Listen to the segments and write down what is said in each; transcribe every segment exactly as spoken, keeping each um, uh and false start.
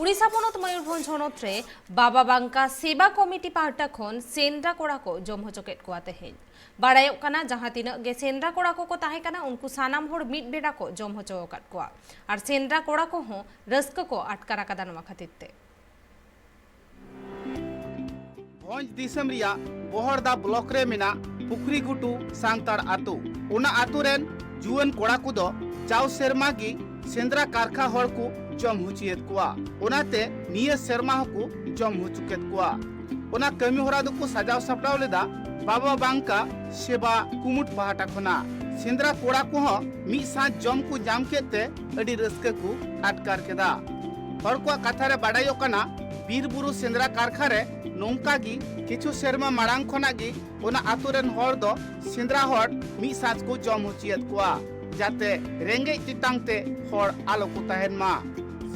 ᱩᱲᱤᱥᱥᱟ ᱯᱚᱱᱚᱛ ᱢᱚᱭᱩᱨᱵᱷᱚᱸᱡᱽ ᱦᱚᱱᱚᱛ ᱨᱮ ᱵᱟᱵᱟ ᱵᱟᱝᱠᱟ ᱥᱮᱵᱟ ᱠᱚᱢᱤᱴᱤ ᱯᱟᱦᱴᱟ ᱠᱷᱚᱱ ᱥᱮᱸᱫᱽᱨᱟ ᱠᱚᱲᱟ ᱠᱚ ᱡᱚᱢ ᱦᱚᱪᱚ ᱠᱮᱫ ᱠᱚᱣᱟ ᱛᱮᱦᱮᱧ᱾ ᱵᱟᱲᱟᱭᱚᱜ ᱠᱟᱱᱟ, ᱡᱟᱦᱟᱸ ᱛᱤᱱᱟᱹᱜ ᱜᱮ ᱥᱮᱸᱫᱽᱨᱟ ᱠᱚᱲᱟ ᱠᱚᱠᱚ ᱛᱟᱦᱮᱸ ᱠᱟᱱᱟ, ᱩᱱᱠᱩ ᱥᱟᱱᱟᱢ ᱦᱚᱲ ᱢᱤᱫ ᱵᱮᱲᱟ ᱠᱚ ᱡᱚᱢ ᱦᱚᱪᱚ ᱟᱠᱟᱫ ᱠᱚᱣᱟ᱾ ᱟᱨ ᱥᱮᱸᱫᱽᱨᱟ ᱠᱚᱲᱟ ᱠᱚᱦᱚᱸ ᱨᱟᱹᱥᱠᱟᱹ ᱠᱚ ᱟᱴᱠᱟᱨ ᱟᱠᱟᱫᱟ ᱱᱚᱣᱟ ᱠᱷᱟᱹᱛᱤᱨ ᱛᱮ᱾ ᱵᱷᱚᱸᱡᱽ ᱫᱤᱥᱚᱢ ᱨᱮᱭᱟᱜ ᱵᱚᱦᱚᱲᱫᱟ ᱵᱞᱚᱠ ᱨᱮ ᱢᱮᱱᱟᱜ ᱯᱩᱠᱷᱨᱤ ᱜᱷᱩᱴᱩ ᱥᱟᱱᱛᱟᱲ ᱟᱛᱳ᱾ ᱚᱱᱟ ᱟᱛᱳ ᱨᱮᱱ ᱡᱩᱣᱟᱹᱱ ᱠᱚᱲᱟ ᱠᱚᱫᱚ ᱡᱟᱣ ᱥᱮᱨᱢᱟ ᱜᱮ ᱥᱮᱸᱫᱽᱨᱟ ᱠᱟᱨᱠᱷᱟ ᱦᱚᱲ ᱠᱚ ᱡᱚᱢ ᱦᱚᱪᱚᱭᱮᱫ ᱠᱚᱣᱟ᱾ ᱚᱱᱟᱛᱮ ᱱᱤᱭᱟᱹ ᱥᱮᱨᱢᱟ ᱦᱚᱸᱠᱚ ᱡᱚᱢ ᱦᱚᱪᱚ ᱠᱮᱫ ᱠᱚᱣᱟ᱾ ᱚᱱᱟ ᱠᱟᱹᱢᱤ ᱦᱚᱨᱟ ᱫᱚᱠᱚ ᱥᱟᱡᱟᱣ ᱥᱟᱯᱲᱟᱣ ᱞᱮᱫᱟ ᱵᱟᱵᱟ ᱵᱟᱝᱠᱟ ᱥᱮᱵᱟ ᱠᱩᱢᱩᱴ ᱯᱟᱦᱴᱟ ᱠᱷᱚᱱᱟᱜ᱾ ᱥᱮᱸᱫᱽᱨᱟ ᱠᱚᱲᱟ ᱠᱚᱦᱚᱸ ᱢᱤᱫ ᱥᱟᱸᱡ ᱡᱚᱢ ᱠᱚ ᱧᱟᱢ ᱠᱮᱫ ᱛᱮ ᱟᱹᱰᱤ ᱨᱟᱹᱥᱠᱟᱹ ᱠᱚ ᱟᱴᱠᱟᱨ ᱠᱮᱫᱟ᱾ ᱦᱚᱲ ᱠᱚᱣᱟᱜ ᱠᱟᱛᱷᱟ ᱨᱮ ᱵᱟᱰᱟᱭᱚᱜ ᱠᱟᱱᱟ, ᱵᱤᱨ ᱵᱩᱨᱩ ᱥᱮᱸᱫᱽᱨᱟ ᱠᱟᱨᱠᱷᱟ ᱨᱮ ᱱᱚᱝᱠᱟ ᱜᱮ ᱠᱤᱪᱷᱩ ᱥᱮᱨᱢᱟ ᱢᱟᱲᱟᱝ ᱠᱷᱚᱱᱟᱜ ᱜᱮ ᱚᱱᱟ ᱟᱛᱳ ᱨᱮᱱ ᱦᱚᱲ ᱫᱚ ᱥᱮᱸᱫᱽᱨᱟ ᱦᱚᱲ ᱢᱤᱫ ᱥᱟᱸᱡ ᱠᱚ ᱡᱚᱢ ᱦᱚᱪᱚᱭᱮᱫ ᱠᱚᱣᱟ, ᱡᱟᱛᱮ ᱨᱮᱸᱜᱮᱡ ᱛᱮᱛᱟᱝ ᱛᱮ ᱦᱚᱲ ᱟᱞᱚ ᱠᱚ ᱛᱟᱦᱮᱱ ᱢᱟ᱾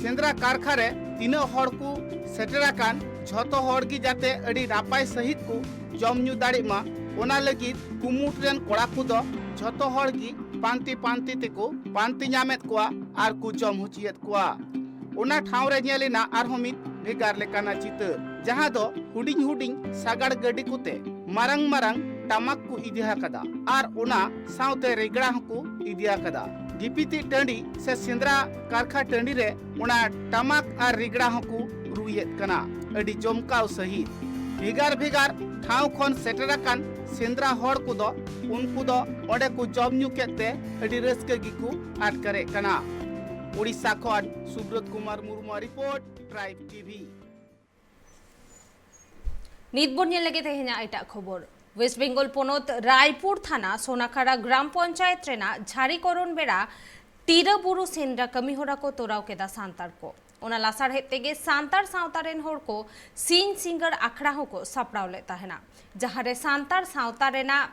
ᱥᱮᱸᱫᱽᱨᱟ ᱠᱟᱨᱠᱷᱟ ᱨᱮ ᱛᱤᱱᱟᱹᱜ ᱦᱚᱲ ᱠᱚ ᱥᱮᱴᱮᱨ ᱟᱠᱟᱱ, ᱡᱷᱚᱛᱚ ᱦᱚᱲ ᱜᱮ ᱡᱟᱛᱮ ᱟᱹᱰᱤ ᱱᱟᱯᱟᱭ ᱥᱟᱺᱦᱤᱡ ᱠᱚ ᱡᱚᱢ ᱧᱩ ᱫᱟᱲᱮᱜ ᱢᱟ, ᱚᱱᱟ ᱞᱟᱹᱜᱤᱫ ᱠᱩᱢᱩᱴ ᱨᱮᱱ ᱠᱚᱲᱟ ᱠᱚᱫᱚ ᱡᱷᱚᱛᱚ ᱦᱚᱲ ᱜᱮ ᱯᱟᱱᱛᱮ ᱯᱟᱱᱛᱮ ᱛᱮᱠᱚ ᱯᱟᱱᱛᱮ ᱧᱟᱢᱮᱫ ᱠᱚᱣᱟ ᱟᱨ ᱠᱚ ᱡᱚᱢ ᱦᱚᱪᱚᱭᱮᱫ ᱠᱚᱣᱟ᱾ ᱚᱱᱟ ᱴᱷᱟᱶ ᱨᱮ ᱧᱮᱞ ᱮᱱᱟ ᱟᱨᱦᱚᱸ ᱢᱤᱫ ᱵᱷᱮᱜᱟᱨ ᱞᱮᱠᱟᱱᱟᱜ ᱪᱤᱛᱟᱹᱨ, ᱡᱟᱦᱟᱸ ᱫᱚ ᱦᱩᱰᱤᱧ ᱦᱩᱰᱤᱧ ᱥᱟᱜᱟᱲ ᱜᱟᱹᱰᱤ ᱠᱚᱛᱮ ᱢᱟᱨᱟᱝ ᱢᱟᱨᱟᱝ ᱴᱟᱢᱟᱠ ᱠᱚ ᱤᱫᱤ ᱟᱠᱟᱫᱟ ᱟᱨ ᱚᱱᱟ ᱥᱟᱶᱛᱮ ᱨᱮᱜᱽᱲᱟ ᱦᱚᱸᱠᱚ ᱤᱫᱤ ᱟᱠᱟᱫᱟ᱾ ᱜᱤᱯᱤᱛᱤᱡ ᱴᱟᱺᱰᱤ ᱥᱮ ᱥᱮᱸᱫᱽᱨᱟ ᱠᱟᱨᱠᱷᱟ ᱴᱟᱺᱰᱤ ᱨᱮ ᱚᱱᱟ ᱴᱟᱢᱟᱠ ᱟᱨ ᱨᱮᱜᱽᱲᱟ ᱦᱚᱸᱠᱚ ᱨᱩᱭᱮᱫ ᱠᱟᱱᱟ ᱟᱹᱰᱤ ᱡᱚᱢᱠᱟᱣ ᱥᱟᱹᱦᱤᱡ᱾ ᱵᱷᱮᱜᱟᱨ ᱵᱷᱮᱜᱟᱨ ᱴᱷᱟᱶ ᱠᱷᱚᱱ ᱥᱮᱴᱮᱨ ᱟᱠᱟᱱ ᱥᱮᱸᱫᱽᱨᱟ ᱦᱚᱲ ᱠᱚᱫᱚ ᱩᱱᱠᱩ ᱫᱚ ᱚᱸᱰᱮ ᱠᱚ ᱡᱚᱢ ᱧᱩ ᱠᱮᱫ ᱛᱮ ᱟᱹᱰᱤ ᱨᱟᱹᱥᱠᱟᱹ ᱜᱮᱠᱚ ᱟᱴᱠᱟᱨᱮᱫ ᱠᱟᱱᱟ᱾ ᱳᱰᱤᱥᱟ ᱠᱷᱚᱱ ᱥᱩᱵᱨᱚᱛ ᱠᱩᱢᱟᱨ ᱢᱩᱨᱢᱩᱣᱟᱜ ᱨᱤᱯᱳᱨᱴ, ᱴᱨᱟᱭᱤᱵᱽ ᱴᱤᱵᱷᱤ᱾ ᱱᱤᱛ ᱵᱚᱱ ᱧᱮᱞ ᱞᱮᱜᱮ ᱛᱮᱦᱮᱧᱟᱜ ᱮᱴᱟᱜ ᱠᱷᱚᱵᱚᱨ᱾ ᱳᱭᱮᱥᱴ ᱵᱮᱝᱜᱚᱞ ᱯᱚᱱᱚᱛ ᱨᱟᱭᱯᱩᱨ ᱛᱷᱟᱱᱟ ᱥᱳᱱᱟᱠᱷᱟᱲᱟ ᱜᱨᱟᱢ ᱯᱚᱧᱪᱟᱭᱮᱛ ᱨᱮᱱᱟᱜ ᱡᱷᱟᱨᱤᱠᱚᱨᱚᱱ ᱵᱮᱲᱟ ᱴᱤᱨᱟᱹ ᱵᱩᱨᱩ ᱥᱮᱸᱫᱽᱨᱟ ᱠᱟᱹᱢᱤ ᱦᱚᱨᱟ ᱠᱚ ᱛᱚᱨᱟᱣ ᱠᱮᱫᱟ ᱥᱟᱱᱛᱟᱲ ᱠᱚ᱾ ᱚᱱᱟ ᱞᱟᱥᱟᱲᱦᱮᱫ ᱛᱮᱜᱮ ᱥᱟᱱᱛᱟᱲ ᱥᱟᱶᱛᱟ ᱨᱮᱱ ᱦᱚᱲ ᱠᱚ ᱥᱤᱧ ᱥᱤᱸᱜᱟᱹᱲ ᱟᱠᱷᱲᱟ ᱦᱚᱸᱠᱚ ᱥᱟᱯᱲᱟᱣ ᱞᱮᱫ ᱛᱟᱦᱮᱱᱟ, ᱡᱟᱦᱟᱸ ᱨᱮ ᱥᱟᱱᱛᱟᱲ ᱥᱟᱶᱛᱟ ᱨᱮᱱᱟᱜ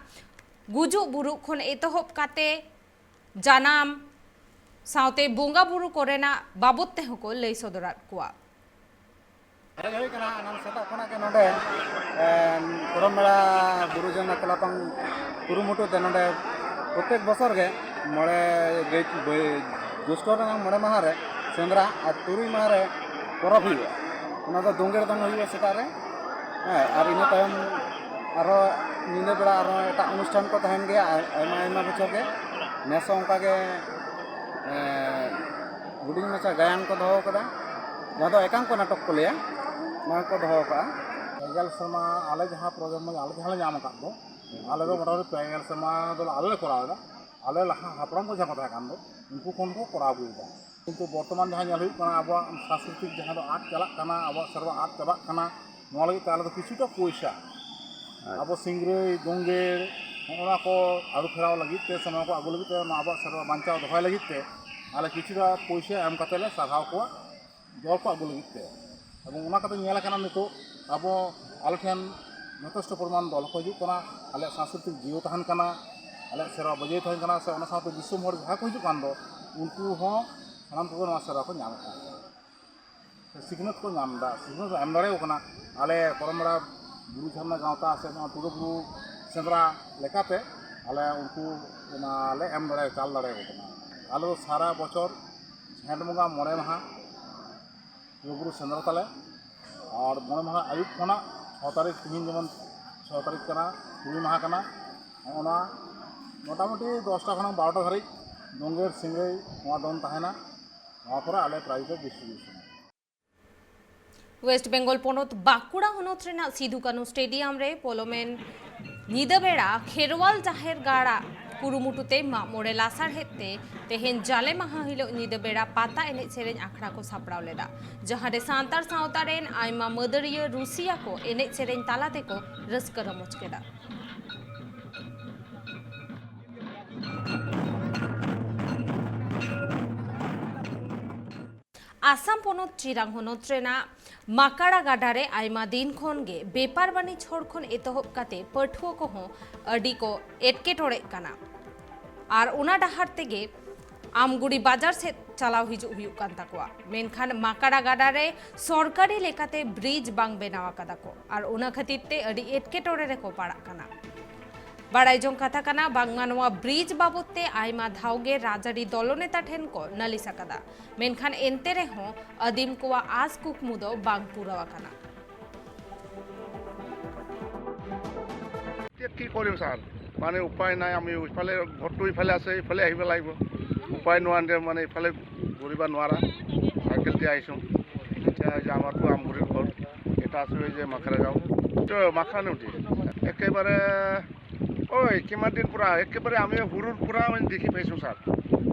ᱜᱩᱡᱩᱜ ᱵᱩᱨᱩᱜ ᱠᱷᱚᱱ ᱮᱛᱚᱦᱚᱵ ᱠᱟᱛᱮ ᱡᱟᱱᱟᱢ ᱥᱟᱶᱛᱮ ᱵᱚᱸᱜᱟ ᱵᱩᱨᱩ ᱠᱚᱨᱮᱱᱟᱜ ᱵᱟᱵᱚᱫ ᱛᱮᱦᱚᱸ ᱠᱚ ᱞᱟᱹᱭ ᱥᱚᱫᱚᱨᱟᱫ ᱠᱚᱣᱟ᱾ ᱦᱮᱡ ᱦᱩᱭ ᱠᱟᱱᱟ ᱮᱱᱟᱝ ᱥᱮᱛᱟᱜ ᱠᱷᱚᱱᱟᱜ ᱜᱮ ᱱᱚᱰᱮ, ᱮ, ᱠᱚᱨᱚᱢ ᱢᱮᱲᱟ ᱵᱩᱨᱩ ᱡᱚᱝ ᱮᱠᱞᱟᱯᱟᱝ ᱠᱩᱨᱩᱢᱩᱴᱩ ᱛᱮ ᱱᱚᱰᱮ ᱯᱨᱚᱛᱮᱠ ᱵᱚᱪᱷᱚᱨ ᱜᱮ ᱢᱚᱬᱮ ᱜᱟᱹᱭ, ᱵᱟᱹᱭ-, ᱡᱳᱥᱴᱚ ᱨᱮᱱᱟᱜ ᱢᱚᱬᱮ ᱢᱟᱦᱟ ᱨᱮ ᱥᱮᱸᱫᱽᱨᱟ ᱟᱨ ᱛᱩᱨᱩᱭ ᱢᱟᱦᱟ ᱨᱮ ᱯᱚᱨᱚᱵᱽ ᱦᱩᱭᱩᱜᱼᱟ᱾ ᱚᱱᱟ ᱫᱚ ᱫᱳᱸᱜᱮᱲ ᱫᱚᱱ ᱦᱩᱭᱩᱜᱼᱟ ᱥᱮᱛᱟᱜ ᱨᱮ᱾ ᱦᱮᱸ, ᱟᱨ ᱤᱱᱟᱹ ᱛᱟᱭᱚᱢ ᱟᱨᱦᱚᱸ ᱧᱤᱫᱟᱹ ᱵᱮᱲᱟ ᱟᱨᱦᱚᱸ ᱮᱴᱟᱜ ᱚᱱᱩᱥᱴᱷᱟᱱ ᱠᱚ ᱛᱟᱦᱮᱱ ᱜᱮᱭᱟ, ᱟᱭ- ᱟᱭᱢᱟ ᱟᱭᱢᱟ ᱵᱚᱪᱷᱚᱨ ᱜᱮ᱾ ᱱᱮᱥ ᱦᱚᱸ ᱚᱱᱠᱟ ᱜᱮ, ᱮᱸ, ᱦᱩᱰᱤᱧ ᱢᱟᱪᱷᱟ ᱜᱟᱭᱟᱱ ᱠᱚ ᱫᱚᱦᱚ ᱠᱟᱫᱟ, ᱡᱟᱦᱟᱸ ᱫᱚ ᱮᱠᱟᱝᱠᱚ ᱱᱟᱴᱚᱠ ᱠᱚ ᱞᱟᱹᱭᱟ, ᱱᱚᱣᱟ ᱠᱚ ᱫᱚᱦᱚ ᱠᱟᱜᱼᱟ᱾ ᱯᱮ ᱜᱮᱞ ᱥᱮᱨᱢᱟ ᱟᱞᱮ ᱡᱟᱦᱟᱸ ᱯᱨᱚᱡᱚᱱᱢᱚ ᱟᱞᱮ ᱡᱟᱦᱟᱸ ᱞᱮ ᱧᱟᱢ ᱟᱠᱟᱫ ᱫᱚ, ᱟᱞᱮ ᱫᱚ ᱢᱚᱴᱟᱢᱩᱴᱤ ᱯᱮ ᱜᱮᱞ ᱥᱮᱨᱢᱟ ᱫᱚ ᱟᱞᱮ ᱞᱮ ᱠᱚᱨᱟᱣ ᱮᱫᱟ᱾ ᱟᱞᱮ ᱞᱟᱦᱟ ᱦᱟᱯᱲᱟᱢ ᱠᱚ ᱡᱟᱦᱟᱸ ᱠᱚ ᱛᱟᱦᱮᱸ ᱠᱟᱱ ᱫᱚ, ᱩᱱᱠᱩ ᱠᱷᱚᱱ ᱠᱚ ᱠᱚᱨᱟᱣ ᱟᱹᱜᱩᱭᱮᱫᱟ᱾ ᱠᱤᱱᱛᱩ ᱵᱚᱨᱛᱚᱢᱟᱱ ᱡᱟᱦᱟᱸ ᱧᱮᱞ ᱦᱩᱭᱩᱜ ᱠᱟᱱᱟ, ᱟᱵᱚᱣᱟᱜ ᱥᱟᱝᱥᱠᱨᱤᱛᱤᱠ ᱡᱟᱦᱟᱸ ᱫᱚ ᱟᱫ ᱪᱟᱞᱟᱜ ᱠᱟᱱᱟ, ᱟᱵᱚᱣᱟᱜ ᱥᱮᱨᱣᱟ ᱟᱫ ᱪᱟᱵᱟᱜ ᱠᱟᱱᱟ, ᱱᱚᱣᱟ ᱞᱟᱹᱜᱤᱫ ᱛᱮ ᱟᱞᱮ ᱫᱚ ᱠᱤᱪᱷᱩᱴᱟ ᱯᱚᱭᱥᱟ, ᱟᱪᱪᱷᱟ᱾ ᱟᱵᱚ ᱥᱤᱝᱨᱟᱹᱭ, ᱫᱳᱸᱜᱮᱲ, ᱱᱚᱜᱼᱚ ᱱᱚᱣᱟ ᱠᱚ ᱟᱹᱨᱩ ᱯᱷᱮᱨᱟᱣ ᱞᱟᱹᱜᱤᱫ ᱛᱮ ᱥᱮ ᱱᱚᱣᱟ ᱠᱚ ᱟᱹᱜᱩ ᱞᱟᱹᱜᱤᱫ ᱛᱮ ᱱᱚᱣᱟ ᱟᱵᱚᱣᱟᱜ ᱥᱮᱨᱣᱟ ᱵᱟᱧᱪᱟᱣ ᱫᱚᱦᱚᱭ ᱞᱟᱹᱜᱤᱫ ᱛᱮ ᱟᱞᱮ ᱠᱤᱪᱷᱩᱴᱟ ᱯᱚᱭᱥᱟ ᱮᱢ ᱠᱟᱛᱮ ᱞᱮ ᱥᱟᱨᱦᱟᱣ ᱠᱚᱣᱟ ᱫᱚᱞ ᱠᱚ ᱟᱹᱜᱩ ᱞᱟᱹᱜᱤᱫ ᱛᱮ᱾ ᱮᱵᱚᱝ ᱚᱱᱟ ᱠᱟᱛᱮ ᱧᱮᱞ ᱟᱠᱟᱱᱟ ᱱᱤᱛᱚᱜ ᱟᱵᱚ, ᱟᱞᱮ ᱴᱷᱮᱱ ᱡᱚᱛᱷᱮᱥᱴᱚ ᱯᱚᱨᱤᱢᱟᱱ ᱫᱚᱞ ᱦᱚᱸᱠᱚ ᱦᱤᱡᱩᱜ ᱠᱟᱱᱟ, ᱟᱞᱮᱭᱟᱜ ᱥᱟᱝᱥᱠᱨᱤᱛᱤᱠ ᱡᱤᱭᱟᱹᱣ ᱛᱟᱦᱮᱱ ᱠᱟᱱᱟ, ᱟᱞᱮᱭᱟᱜ ᱥᱮᱨᱣᱟ ᱵᱟᱹᱡᱟᱹᱭ ᱛᱟᱦᱮᱱ ᱠᱟᱱᱟ, ᱥᱮ ᱚᱱᱟ ᱥᱟᱶᱛᱮ ᱫᱤᱥᱚᱢ ᱦᱚᱲ ᱡᱟᱦᱟᱸᱭ ᱠᱚ ᱦᱤᱡᱩᱜ ᱠᱟᱱ ᱫᱚ, ᱩᱱᱠᱩ ᱦᱚᱸ ᱥᱟᱱᱟᱢ ᱠᱚᱜᱮ ᱱᱚᱣᱟ ᱥᱮᱨᱣᱟ ᱠᱚ ᱧᱟᱢᱮᱫ ᱠᱟᱱᱟ᱾ ᱥᱤᱠᱷᱱᱟᱹᱛ ᱠᱚ ᱧᱟᱢ ᱮᱫᱟ, ᱥᱤᱠᱷᱱᱟᱹᱛ ᱞᱮ ᱮᱢ ᱫᱟᱲᱮᱭᱟᱠᱚ ᱠᱟᱱᱟ᱾ ᱟᱞᱮ ᱠᱚᱨᱚᱢᱵᱮᱲᱟ ᱵᱩᱨᱩ ᱡᱷᱟᱨᱱᱟ ᱜᱟᱶᱛᱟ ᱥᱮ ᱱᱚᱣᱟ ᱴᱩᱰᱩ ᱵᱩᱨᱩ ᱥᱮᱸᱫᱽᱨᱟ ᱞᱮᱠᱟᱛᱮ ᱟᱞᱮ ᱩᱱᱠᱩ ᱚᱱᱟ ᱞᱮ ᱮᱢ ᱫᱟᱲᱮ, ᱪᱟᱞ ᱫᱟᱲᱮᱭᱟᱠᱚ ᱠᱟᱱᱟ᱾ ᱟᱞᱮ ᱫᱚ ᱥᱟᱨᱟ ᱵᱚᱪᱷᱚᱨ ᱡᱷᱮᱸᱴ ᱵᱚᱸᱜᱟ ᱢᱚᱬᱮ ᱢᱟᱦᱟ ᱴᱩᱰᱩ ᱵᱩᱨᱩ ᱥᱮᱸᱫᱽᱨᱟ ᱛᱟᱞᱮ, ᱟᱨ ᱢᱚᱬᱮ ᱢᱟᱦᱟ ᱟᱹᱭᱩᱵ ᱠᱷᱚᱱᱟᱜ ᱪᱷᱚ ᱛᱟᱹᱨᱤᱠᱷ, ᱛᱤᱦᱤᱧ ᱡᱮᱢᱚᱱ ᱪᱷᱚ ᱛᱟᱹᱨᱤᱠᱷ ᱠᱟᱱᱟ, ᱠᱩᱲᱤ ᱢᱟᱦᱟ ᱠᱟᱱᱟ, ᱱᱚᱜᱼᱚ ᱱᱚᱣᱟ ᱢᱚᱴᱟᱢᱩᱴᱤ ᱫᱚᱥᱴᱟ ᱠᱷᱚᱱᱟᱜ ᱵᱟᱨᱚᱴᱟ ᱫᱷᱟᱹᱨᱤᱡ ᱫᱳᱸᱜᱮᱲ ᱥᱤᱝᱨᱟᱹᱭ ᱱᱚᱣᱟ ᱫᱚᱱ ᱛᱟᱦᱮᱱᱟ᱾ ᱱᱚᱣᱟ ᱯᱚᱨᱮ ᱟᱞᱮ prize ᱫᱚ distribution᱾ ᱣᱮᱥᱴ ᱵᱮᱝᱜᱚᱞ ᱯᱚᱱᱚᱛ ᱵᱟᱸᱠᱩᱲᱟ ᱦᱚᱱᱚᱛ ᱨᱮᱱᱟᱜ ᱥᱤᱫᱩ ᱠᱟᱹᱱᱦᱩ ᱥᱴᱮᱰᱤᱭᱟᱢ ᱨᱮ ᱯᱚᱞᱚᱢᱮᱱ ᱧᱤᱫᱟᱹ ᱵᱮᱲᱟ ᱠᱷᱮᱨᱣᱟᱞ ᱡᱟᱦᱮᱨ ᱜᱟᱲ ᱠᱩᱨᱩᱢᱩᱴᱩ ᱛᱮ ᱢᱟᱜ ᱢᱚᱬᱮ ᱞᱟᱥᱟᱲᱦᱮᱫ ᱛᱮ ᱛᱮᱦᱮᱧ ᱡᱟᱞᱮ ᱢᱟᱦᱟ ᱦᱤᱞᱳᱜ ᱧᱤᱫᱟᱹ ᱵᱮᱲᱟ ᱯᱟᱛᱟ ᱮᱱᱮᱡ ᱥᱮᱨᱮᱧ ᱟᱠᱷᱲᱟ ᱠᱚ ᱥᱟᱯᱲᱟᱣ ᱞᱮᱫᱟ, ᱡᱟᱦᱟᱸ ᱨᱮ ᱥᱟᱱᱛᱟᱲ ᱥᱟᱶᱛᱟ ᱨᱮᱱ ᱟᱭᱢᱟ ᱢᱟᱹᱫᱟᱹᱲᱤᱭᱟᱹ ᱨᱩᱥᱤᱭᱟ ᱠᱚ ᱮᱱᱮᱡ ᱥᱮᱨᱮᱧ ᱛᱟᱞᱟ ᱛᱮᱠᱚ ᱨᱟᱹᱥᱠᱟᱹ ᱨᱚᱢᱚᱡᱽ ᱠᱮᱫᱟ᱾ ᱟᱥᱟᱢ ᱯᱚᱱᱚᱛ ᱪᱤᱨᱟᱝ ᱦᱚᱱᱚᱛ ᱨᱮᱱᱟᱜ ᱢᱟᱠᱟᱲᱟ ᱜᱟᱰᱟ ᱨᱮ ᱟᱭᱢᱟ ᱫᱤᱱ ᱠᱷᱚᱱ ᱜᱮ ᱵᱮᱯᱟᱨ ᱵᱟᱹᱱᱤᱡᱽ ᱦᱚᱲ ᱠᱷᱚᱱ ᱮᱛᱚᱦᱚᱵ ᱠᱟᱛᱮ ᱯᱟᱹᱴᱷᱩᱣᱟᱹ ᱠᱚᱦᱚᱸ ᱟᱹᱰᱤ ᱠᱚ ᱮᱴᱠᱮᱴᱚᱬᱮᱜ ᱠᱟᱱᱟ᱾ ᱟᱨ ᱚᱱᱟ ᱰᱟᱦᱟᱨ ᱛᱮᱜᱮ ᱟᱢᱜᱩᱲᱤ ᱵᱟᱡᱟᱨ ᱥᱮᱫ ᱪᱟᱞᱟᱣ ᱦᱤᱡᱩᱜ ᱦᱩᱭᱩᱜ ᱠᱟᱱ ᱛᱟᱠᱚᱣᱟ᱾ ᱢᱮᱱᱠᱷᱟᱱ ᱢᱟᱠᱟᱲᱟ ᱜᱟᱰᱟ ᱨᱮ ᱥᱚᱨᱠᱟᱨᱤ ᱞᱮᱠᱟᱛᱮ bridge ᱵᱟᱝ ᱵᱮᱱᱟᱣ ᱟᱠᱟᱫᱟ ᱠᱚ, ᱟᱨ ᱚᱱᱟ ᱠᱷᱟᱹᱛᱤᱨ ᱛᱮ ᱟᱹᱰᱤ ᱮᱴᱠᱮᱴᱚᱬᱮ ᱨᱮᱠᱚ ᱯᱟᱲᱟᱜ ᱠᱟᱱᱟ᱾ ᱵᱟᱲᱟᱭ ᱡᱚᱝ ᱠᱟᱛᱷᱟ ᱠᱟᱱᱟ, ᱵᱟᱝᱢᱟ ᱱᱚᱣᱟ ᱵᱨᱤᱡᱽ ᱵᱟᱵᱚᱫ ᱛᱮ ᱟᱭᱢᱟ ᱫᱷᱟᱣ ᱜᱮ ᱨᱟᱡᱽᱟᱹᱨᱤ ᱫᱚᱞᱚ ᱱᱮᱛᱟ ᱴᱷᱮᱱ ᱠᱚ ᱱᱟᱹᱞᱤᱥ ᱟᱠᱟᱫᱟ, ᱢᱮᱱᱠᱷᱟᱱ ᱮᱱᱛᱮ ᱨᱮᱦᱚᱸ ᱟᱹᱫᱤᱢ ᱠᱚᱣᱟᱜ ᱟᱥ ᱠᱩᱠᱢᱩ ᱫᱚ ᱵᱟᱝ ᱯᱩᱨᱟᱹᱣ ᱟᱠᱟᱱᱟ᱾ এতিয়া কি কৰিম ছাৰ, মানে উপায় নাই। আমি ইফালে ঘৰটো ইফালে আছে, ইফালে আহিব লাগিব। উপায় নোহোৱা যে মানে ইফালে ঘূৰিব নোৱাৰা, চাইকেল দি আহিছোঁ। এতিয়া যে আমাৰতো আমগুৰিৰ ঘৰ, এটা আছে ওই যে মাখাৰা গাঁও, তো মাখাৰা নদী একেবাৰে, ঐ কিমান দিন পৰা, একেবাৰে আমি সৰুৰ পৰা মানে দেখি পাইছোঁ ছাৰ।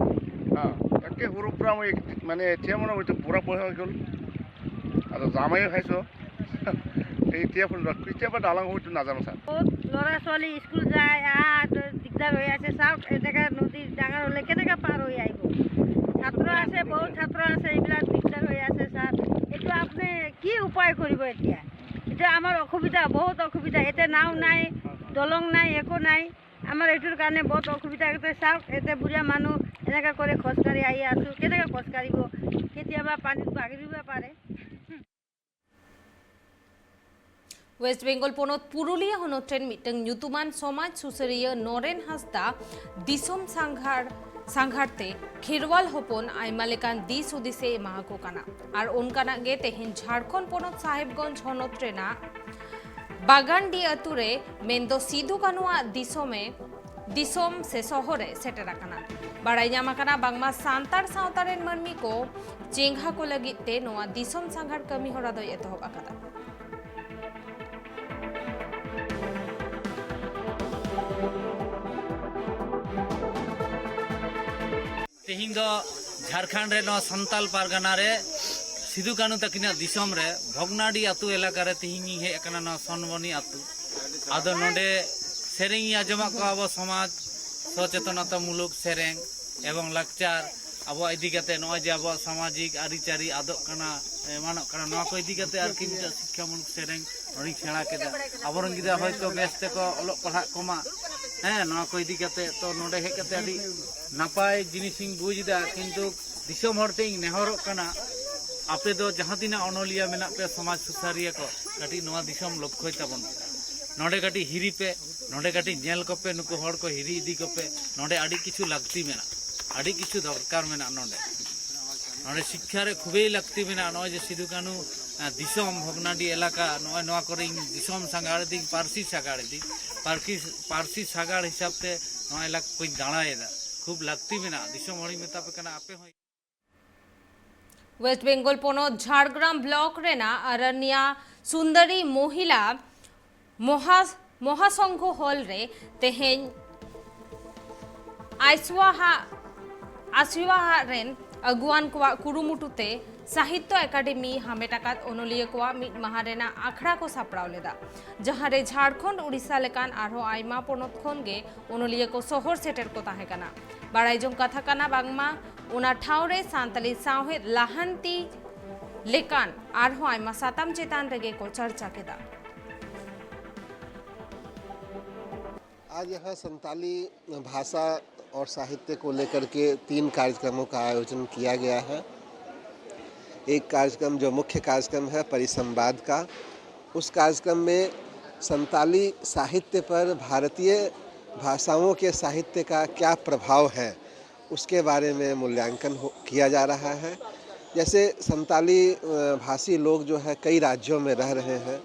হা, একে সৰুৰ পৰা মই মানে এতিয়া মানে হয়তো বুঢ়া বয়স হৈ গ'ল আৰু জামাইও খাইছোঁ। এতিয়া কেতিয়াবা ডাঙৰ হয়তো নাজানো ছাৰ। বহুত ল'ৰা ছোৱালী স্কুল যায়, আহ, দিগদাৰ হৈ আছে। চাওক, এনেকে নদী ডাঙৰ হ'লে কেনেকে পাৰ হৈ আহিব? ছাত্ৰ আছে, বহুত ছাত্ৰ আছে, এইবিলাক দিগদাৰ হৈ আছে ছাৰ। এইটো আপুনি কি উপায় কৰিব এতিয়া? এতিয়া আমাৰ অসুবিধা, বহুত অসুবিধা। এতিয়া নাও নাই, দলং নাই, একো নাই। আমাৰ এইটোৰ কাৰণে বহুত অসুবিধা হৈছে। চাওক, এতিয়া বুঢ়া মানুহ এনেকে কৰি খোজকাঢ়ি আহি আছো, কেনেকে খোজকাঢ়িব? কেতিয়াবা পানীত বাগৰিব পাৰে। ᱳᱭᱮᱥᱴ ᱵᱮᱝᱜᱚᱞ ᱯᱚᱱᱚᱛ ᱯᱩᱨᱩᱞᱤᱭᱟᱹ ᱦᱚᱱᱚᱛ ᱨᱮᱱ ᱢᱤᱫᱴᱟᱝ ᱧᱩᱛᱩᱢᱟᱱ ᱥᱚᱢᱟᱡᱽ ᱥᱩᱥᱟᱹᱨᱤᱭᱟᱹ ᱱᱚᱨᱮᱱ ᱦᱟᱸᱥᱫᱟ ᱫᱤᱥᱚᱢ ᱥᱟᱸᱜᱷᱟᱨ ᱥᱟᱸᱜᱷᱟᱨ ᱛᱮ ᱠᱷᱮᱨᱣᱟᱞ ᱦᱚᱯᱚᱱ ᱟᱭᱢᱟ ᱞᱮᱠᱟᱱ ᱫᱤᱥ ᱦᱩᱫᱤᱥ ᱮ ᱮᱢᱟ ᱠᱚ ᱠᱟᱱᱟ᱾ ᱟᱨ ᱚᱱᱠᱟᱱᱟᱜ ᱜᱮ ᱛᱮᱦᱮᱧ ᱡᱷᱟᱲᱠᱷᱚᱸᱰ ᱯᱚᱱᱚᱛ ᱥᱟᱦᱮᱵᱽᱜᱚᱸᱡᱽ ᱦᱚᱱᱚᱛ ᱨᱮᱱᱟᱜ ᱵᱟᱜᱟᱱᱰᱤ ᱟᱹᱛᱩ ᱨᱮ, ᱢᱮᱱᱫᱚ ᱥᱤᱫᱩ ᱠᱟᱹᱱᱩᱣᱟᱜ ᱫᱤᱥᱚᱢ ᱮ ᱫᱤᱥᱚᱢ ᱥᱮ ᱥᱚᱦᱚᱨ ᱮ ᱥᱮᱴᱮᱨ ᱟᱠᱟᱱᱟ᱾ ᱵᱟᱲᱟᱭ ᱧᱟᱢ ᱟᱠᱟᱱᱟ, ᱵᱟᱝᱢᱟ ᱥᱟᱱᱛᱟᱲ ᱥᱟᱶᱛᱟ ᱨᱮᱱ ᱢᱟᱹᱱᱢᱤ ᱠᱚ ᱪᱮᱸᱜᱷᱟ ᱠᱚ ᱞᱟᱹᱜᱤᱫ ᱛᱮ ᱱᱚᱣᱟ ᱫᱤᱥᱚᱢ ᱥᱟᱸᱜᱷᱟᱨ ᱠᱟᱹᱢᱤ ᱦᱚᱨᱟ ᱫᱚᱭ ᱮᱛᱚᱦᱚᱵ ᱟᱠᱟᱫᱟ᱾ ᱛᱮᱦᱮᱧ ᱫᱚ ᱡᱷᱟᱲᱠᱷᱚᱸᱰ ᱨᱮ ᱱᱚᱣᱟ ᱥᱟᱱᱛᱟᱞ ᱯᱟᱨᱜᱟᱱᱟ ᱨᱮ ᱥᱤᱫᱩ ᱠᱟᱹᱱᱩ ᱛᱟᱹᱠᱤᱱᱟᱜ ᱫᱤᱥᱚᱢ ᱨᱮ ᱵᱷᱚᱜᱽᱱᱟᱰᱤ ᱟᱹᱛᱩ ᱮᱞᱟᱠᱟ ᱨᱮ ᱛᱮᱦᱮᱧ ᱤᱧ ᱦᱮᱡ ᱟᱠᱟᱱᱟ, ᱱᱚᱣᱟ ᱥᱚᱱᱵᱚᱱᱤ ᱟᱹᱛᱩ᱾ ᱟᱫᱚ ᱱᱚᱰᱮ ᱥᱮᱨᱮᱧ ᱤᱧ ᱟᱸᱡᱚᱢᱟᱫ ᱠᱚᱣᱟ, ᱟᱵᱚ ᱥᱚᱢᱟᱡᱽ ᱥᱚᱪᱮᱛᱚᱱᱟᱛᱟ ᱢᱩᱞᱩᱠ ᱥᱮᱨᱮᱧ ᱮᱵᱚᱝ ᱞᱟᱠᱪᱟᱨ, ᱟᱵᱚᱣᱟᱜ ᱤᱫᱤ ᱠᱟᱛᱮ ᱱᱚᱜᱼᱚᱭ ᱡᱮ ᱟᱵᱚᱣᱟᱜ ᱥᱟᱢᱟᱡᱤᱠ ᱟᱹᱨᱤᱪᱟᱹᱞᱤ ᱟᱫᱚᱜ ᱠᱟᱱᱟ, ᱮᱢᱟᱱᱚᱜ ᱠᱟᱱᱟ, ᱱᱚᱣᱟ ᱠᱚ ᱤᱫᱤ ᱠᱟᱛᱮ ᱟᱨᱠᱤ ᱢᱤᱫᱴᱮᱱ ᱥᱤᱠᱠᱷᱟᱢᱩᱞᱚᱠ ᱥᱮᱨᱮᱧ ᱱᱚᱰᱮᱧ ᱥᱮᱬᱟ ᱠᱮᱫᱟ᱾ ᱟᱵᱚᱨᱮᱱ ᱜᱤᱫᱽᱨᱟᱹ ᱦᱚᱭᱛᱳ ᱵᱮᱥ ᱛᱮᱠᱚ ᱚᱞᱚᱜ ᱯᱟᱲᱦᱟᱜ ᱠᱚᱢᱟ, ᱦᱮᱸ, ᱱᱚᱣᱟ ᱠᱚ ᱤᱫᱤ ᱠᱟᱛᱮ᱾ ᱛᱚ ᱱᱚᱰᱮ ᱦᱮᱡ ᱠᱟᱛᱮ ᱟᱹᱰᱤ ᱱᱟᱯᱟᱭ ᱡᱤᱱᱤᱥᱤᱧ ᱵᱩᱡᱽ ᱮᱫᱟ᱾ ᱠᱤᱱᱛᱩ ᱫᱤᱥᱚᱢ ᱦᱚᱲ ᱴᱷᱮᱱ ᱤᱧ ᱱᱮᱦᱚᱨᱚᱜ ᱠᱟᱱᱟ, ᱟᱯᱮ ᱫᱚ ᱡᱟᱦᱟᱸ ᱛᱤᱱᱟᱹᱜ ᱚᱱᱚᱞᱤᱭᱟᱹ ᱢᱮᱱᱟᱜ ᱯᱮ, ᱥᱚᱢᱟᱡᱽ ᱥᱩᱥᱟᱹᱨᱤᱭᱟᱹ ᱠᱚ, ᱠᱟᱹᱴᱤᱡ ᱱᱚᱣᱟ ᱫᱤᱥᱚᱢ ᱞᱚᱠᱠᱷᱚᱭ ᱛᱟᱵᱚᱱ ᱯᱮ᱾ ᱱᱚᱰᱮ ᱠᱟᱹᱴᱤᱡ ᱦᱤᱨᱤ ᱯᱮ, ᱱᱚᱰᱮ ᱠᱟᱹᱴᱤᱡ ᱧᱮᱞ ᱠᱚᱯᱮ, ᱱᱩᱠᱩ ᱦᱚᱲ ᱠᱚ ᱦᱤᱨᱤ ᱤᱫᱤ ᱠᱚᱯᱮ᱾ ᱱᱚᱰᱮ ᱟᱹᱰᱤ ᱠᱤᱪᱷᱩ ᱞᱟᱹᱠᱛᱤ ᱢᱮᱱᱟᱜᱼᱟ, ᱟᱹᱰᱤ ᱠᱤᱪᱷᱩ ᱫᱚᱨᱠᱟᱨ ᱢᱮᱱᱟᱜᱼᱟ ᱱᱚᱰᱮ᱾ ᱱᱚᱰᱮ ᱥᱤᱠᱠᱷᱟ ᱨᱮ ᱠᱷᱩᱵᱮᱭ ᱞᱟᱹᱠᱛᱤ ᱢᱮᱱᱟᱜᱼᱟ᱾ ᱱᱚᱜᱼᱚᱭ ᱡᱮ ᱥᱤᱫᱩ ᱠᱟᱹᱱᱦᱩ, ᱟᱸ, ᱫᱤᱥᱚᱢ ᱵᱷᱚᱜᱽᱱᱟᱰᱤ ᱮᱞᱟᱠᱟ, ᱱᱚᱜᱼᱚᱭ ᱱᱚᱣᱟ ᱠᱚᱨᱮ ᱤᱧ ᱫᱤᱥᱚᱢ ᱥᱟᱸᱜᱟᱲ ᱤᱫᱤᱧ, ᱯᱟᱹᱨᱥᱤ ᱥᱟᱸᱜᱟᱲ ᱤᱫᱤᱧ, ᱯᱟᱹᱨᱠᱤ-, ᱯᱟᱹᱨᱥᱤ ᱥᱟᱸᱜᱟᱲ ᱦᱤᱥᱟᱹᱵ ᱛᱮ ᱱᱚᱣᱟ ᱮᱞᱟᱠᱟ ᱠᱚᱧ ᱫᱟᱬᱟᱭᱮᱫᱟ᱾ ᱠᱷᱩᱵ ᱞᱟᱹᱠᱛᱤ ᱢᱮᱱᱟᱜᱼᱟ, ᱫᱤᱥᱚᱢ ᱦᱚᱲᱤᱧ ᱢᱮᱛᱟ ᱯᱮ ᱠᱟᱱᱟ, ᱟᱯᱮ ᱦᱚᱸ᱾ ᱣᱮᱥᱴ ᱵᱮᱝᱜᱚᱞ ᱯᱚᱱᱚᱛ ᱡᱷᱟᱲᱜᱨᱟᱢ ᱵᱞᱚᱠ ᱨᱮᱱᱟᱜ ᱟᱨᱟᱱᱤᱭᱟ ᱥᱩᱱᱫᱚᱨᱤ ᱢᱚᱦᱤᱞᱟ ᱢᱚᱦᱟ-, ᱢᱚᱦᱟᱥᱚᱝᱜᱷᱚ ᱦᱚᱞ ᱨᱮ ᱛᱮᱦᱮᱧ ᱟᱭᱥᱣᱟᱦᱟ, ᱟᱥᱣᱟᱦᱟ ᱨᱮᱱ ᱟᱹᱜᱩᱣᱟᱱ ᱠᱚᱣᱟᱜ ᱠᱩᱨᱩᱢᱩᱴᱩ ᱛᱮ ᱥᱟᱦᱤᱛᱭᱚ ᱮᱠᱟᱰᱮᱢᱤ ᱦᱟᱢᱮᱴ ᱟᱠᱟᱫ ᱚᱱᱚᱞᱤᱭᱟᱹ ᱠᱚᱣᱟᱜ ᱢᱤᱫ ᱢᱟᱦᱟ ᱨᱮᱱᱟᱜ ᱟᱠᱷᱲᱟ ᱠᱚ ᱥᱟᱯᱲᱟᱣ ᱞᱮᱫᱟ, ᱡᱟᱦᱟᱸ ᱨᱮ ᱡᱷᱟᱲᱠᱷᱚᱸᱰ, ᱳᱰᱤᱥᱟ ᱞᱮᱠᱟᱱ ᱟᱨᱦᱚᱸ ᱟᱭᱢᱟ ᱯᱚᱱᱚᱛ ᱠᱷᱚᱱ ᱜᱮ ᱚᱱᱚᱞᱤᱭᱟᱹ ᱠᱚ ᱥᱚᱦᱚᱨ ᱥᱮᱴᱮᱨ ᱠᱚ ᱛᱟᱦᱮᱸ ᱠᱟᱱᱟ᱾ ᱵᱟᱲᱟᱭ ᱡᱚᱝ ᱠᱟᱛᱷᱟ ᱠᱟᱱᱟ, ᱵᱟᱝᱢᱟ ᱚᱱᱟ ᱴᱷᱟᱶ ᱨᱮ ᱥᱟᱱᱛᱟᱞᱤ ᱥᱟᱶᱦᱮᱫ ᱞᱟᱦᱟᱱᱛᱤ ᱞᱮᱠᱟᱱ ᱟᱨᱦᱚᱸ ᱟᱭᱢᱟ ᱥᱟᱛᱟᱢ ᱪᱮᱛᱟᱱ ᱨᱮᱜᱮ ᱠᱚ ᱪᱟᱨᱪᱟ ᱠᱮᱫᱟ᱾ आज यहाँ संताली भाषा और साहित्य को लेकर के तीन कार्यक्रमों का आयोजन किया गया है। एक कार्यक्रम जो मुख्य कार्यक्रम है परिसंवाद का, उस कार्यक्रम में संताली साहित्य पर भारतीय भाषाओं के साहित्य का क्या प्रभाव है, उसके बारे में मूल्यांकन हो, किया जा रहा है। जैसे संताली अ, भाषी लोग जो है कई राज्यों में रह रहे हैं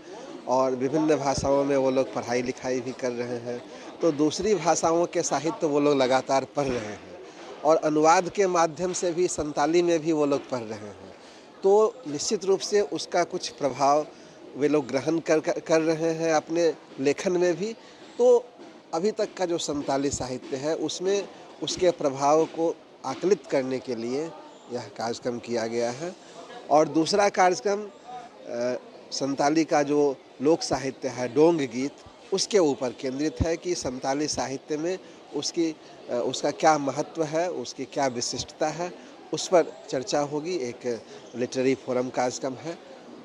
और विभिन्न भाषाओं में वो लोग पढ़ाई लिखाई भी कर रहे हैं, तो दूसरी भाषाओं के साहित्य वो लोग लगातार पढ़ रहे हैं और अनुवाद के माध्यम से भी संताली में भी वो लोग पढ़ रहे हैं। तो निश्चित रूप से उसका कुछ प्रभाव वे लोग ग्रहण कर कर रहे हैं अपने लेखन में भी। तो अभी तक का जो संताली साहित्य है उसमें उसके प्रभाव को आकलित करने के लिए यह कार्यक्रम किया गया है। और दूसरा कार्यक्रम अ, संताली का जो लोक साहित्य है, डोंग गीत, उसके ऊपर केंद्रित है कि संताली साहित्य में उसकी अ, उसका क्या महत्व है, उसकी क्या विशिष्टता है, उस पर चर्चा होगी। एक लिटरेरी फोरम कार्यक्रम है।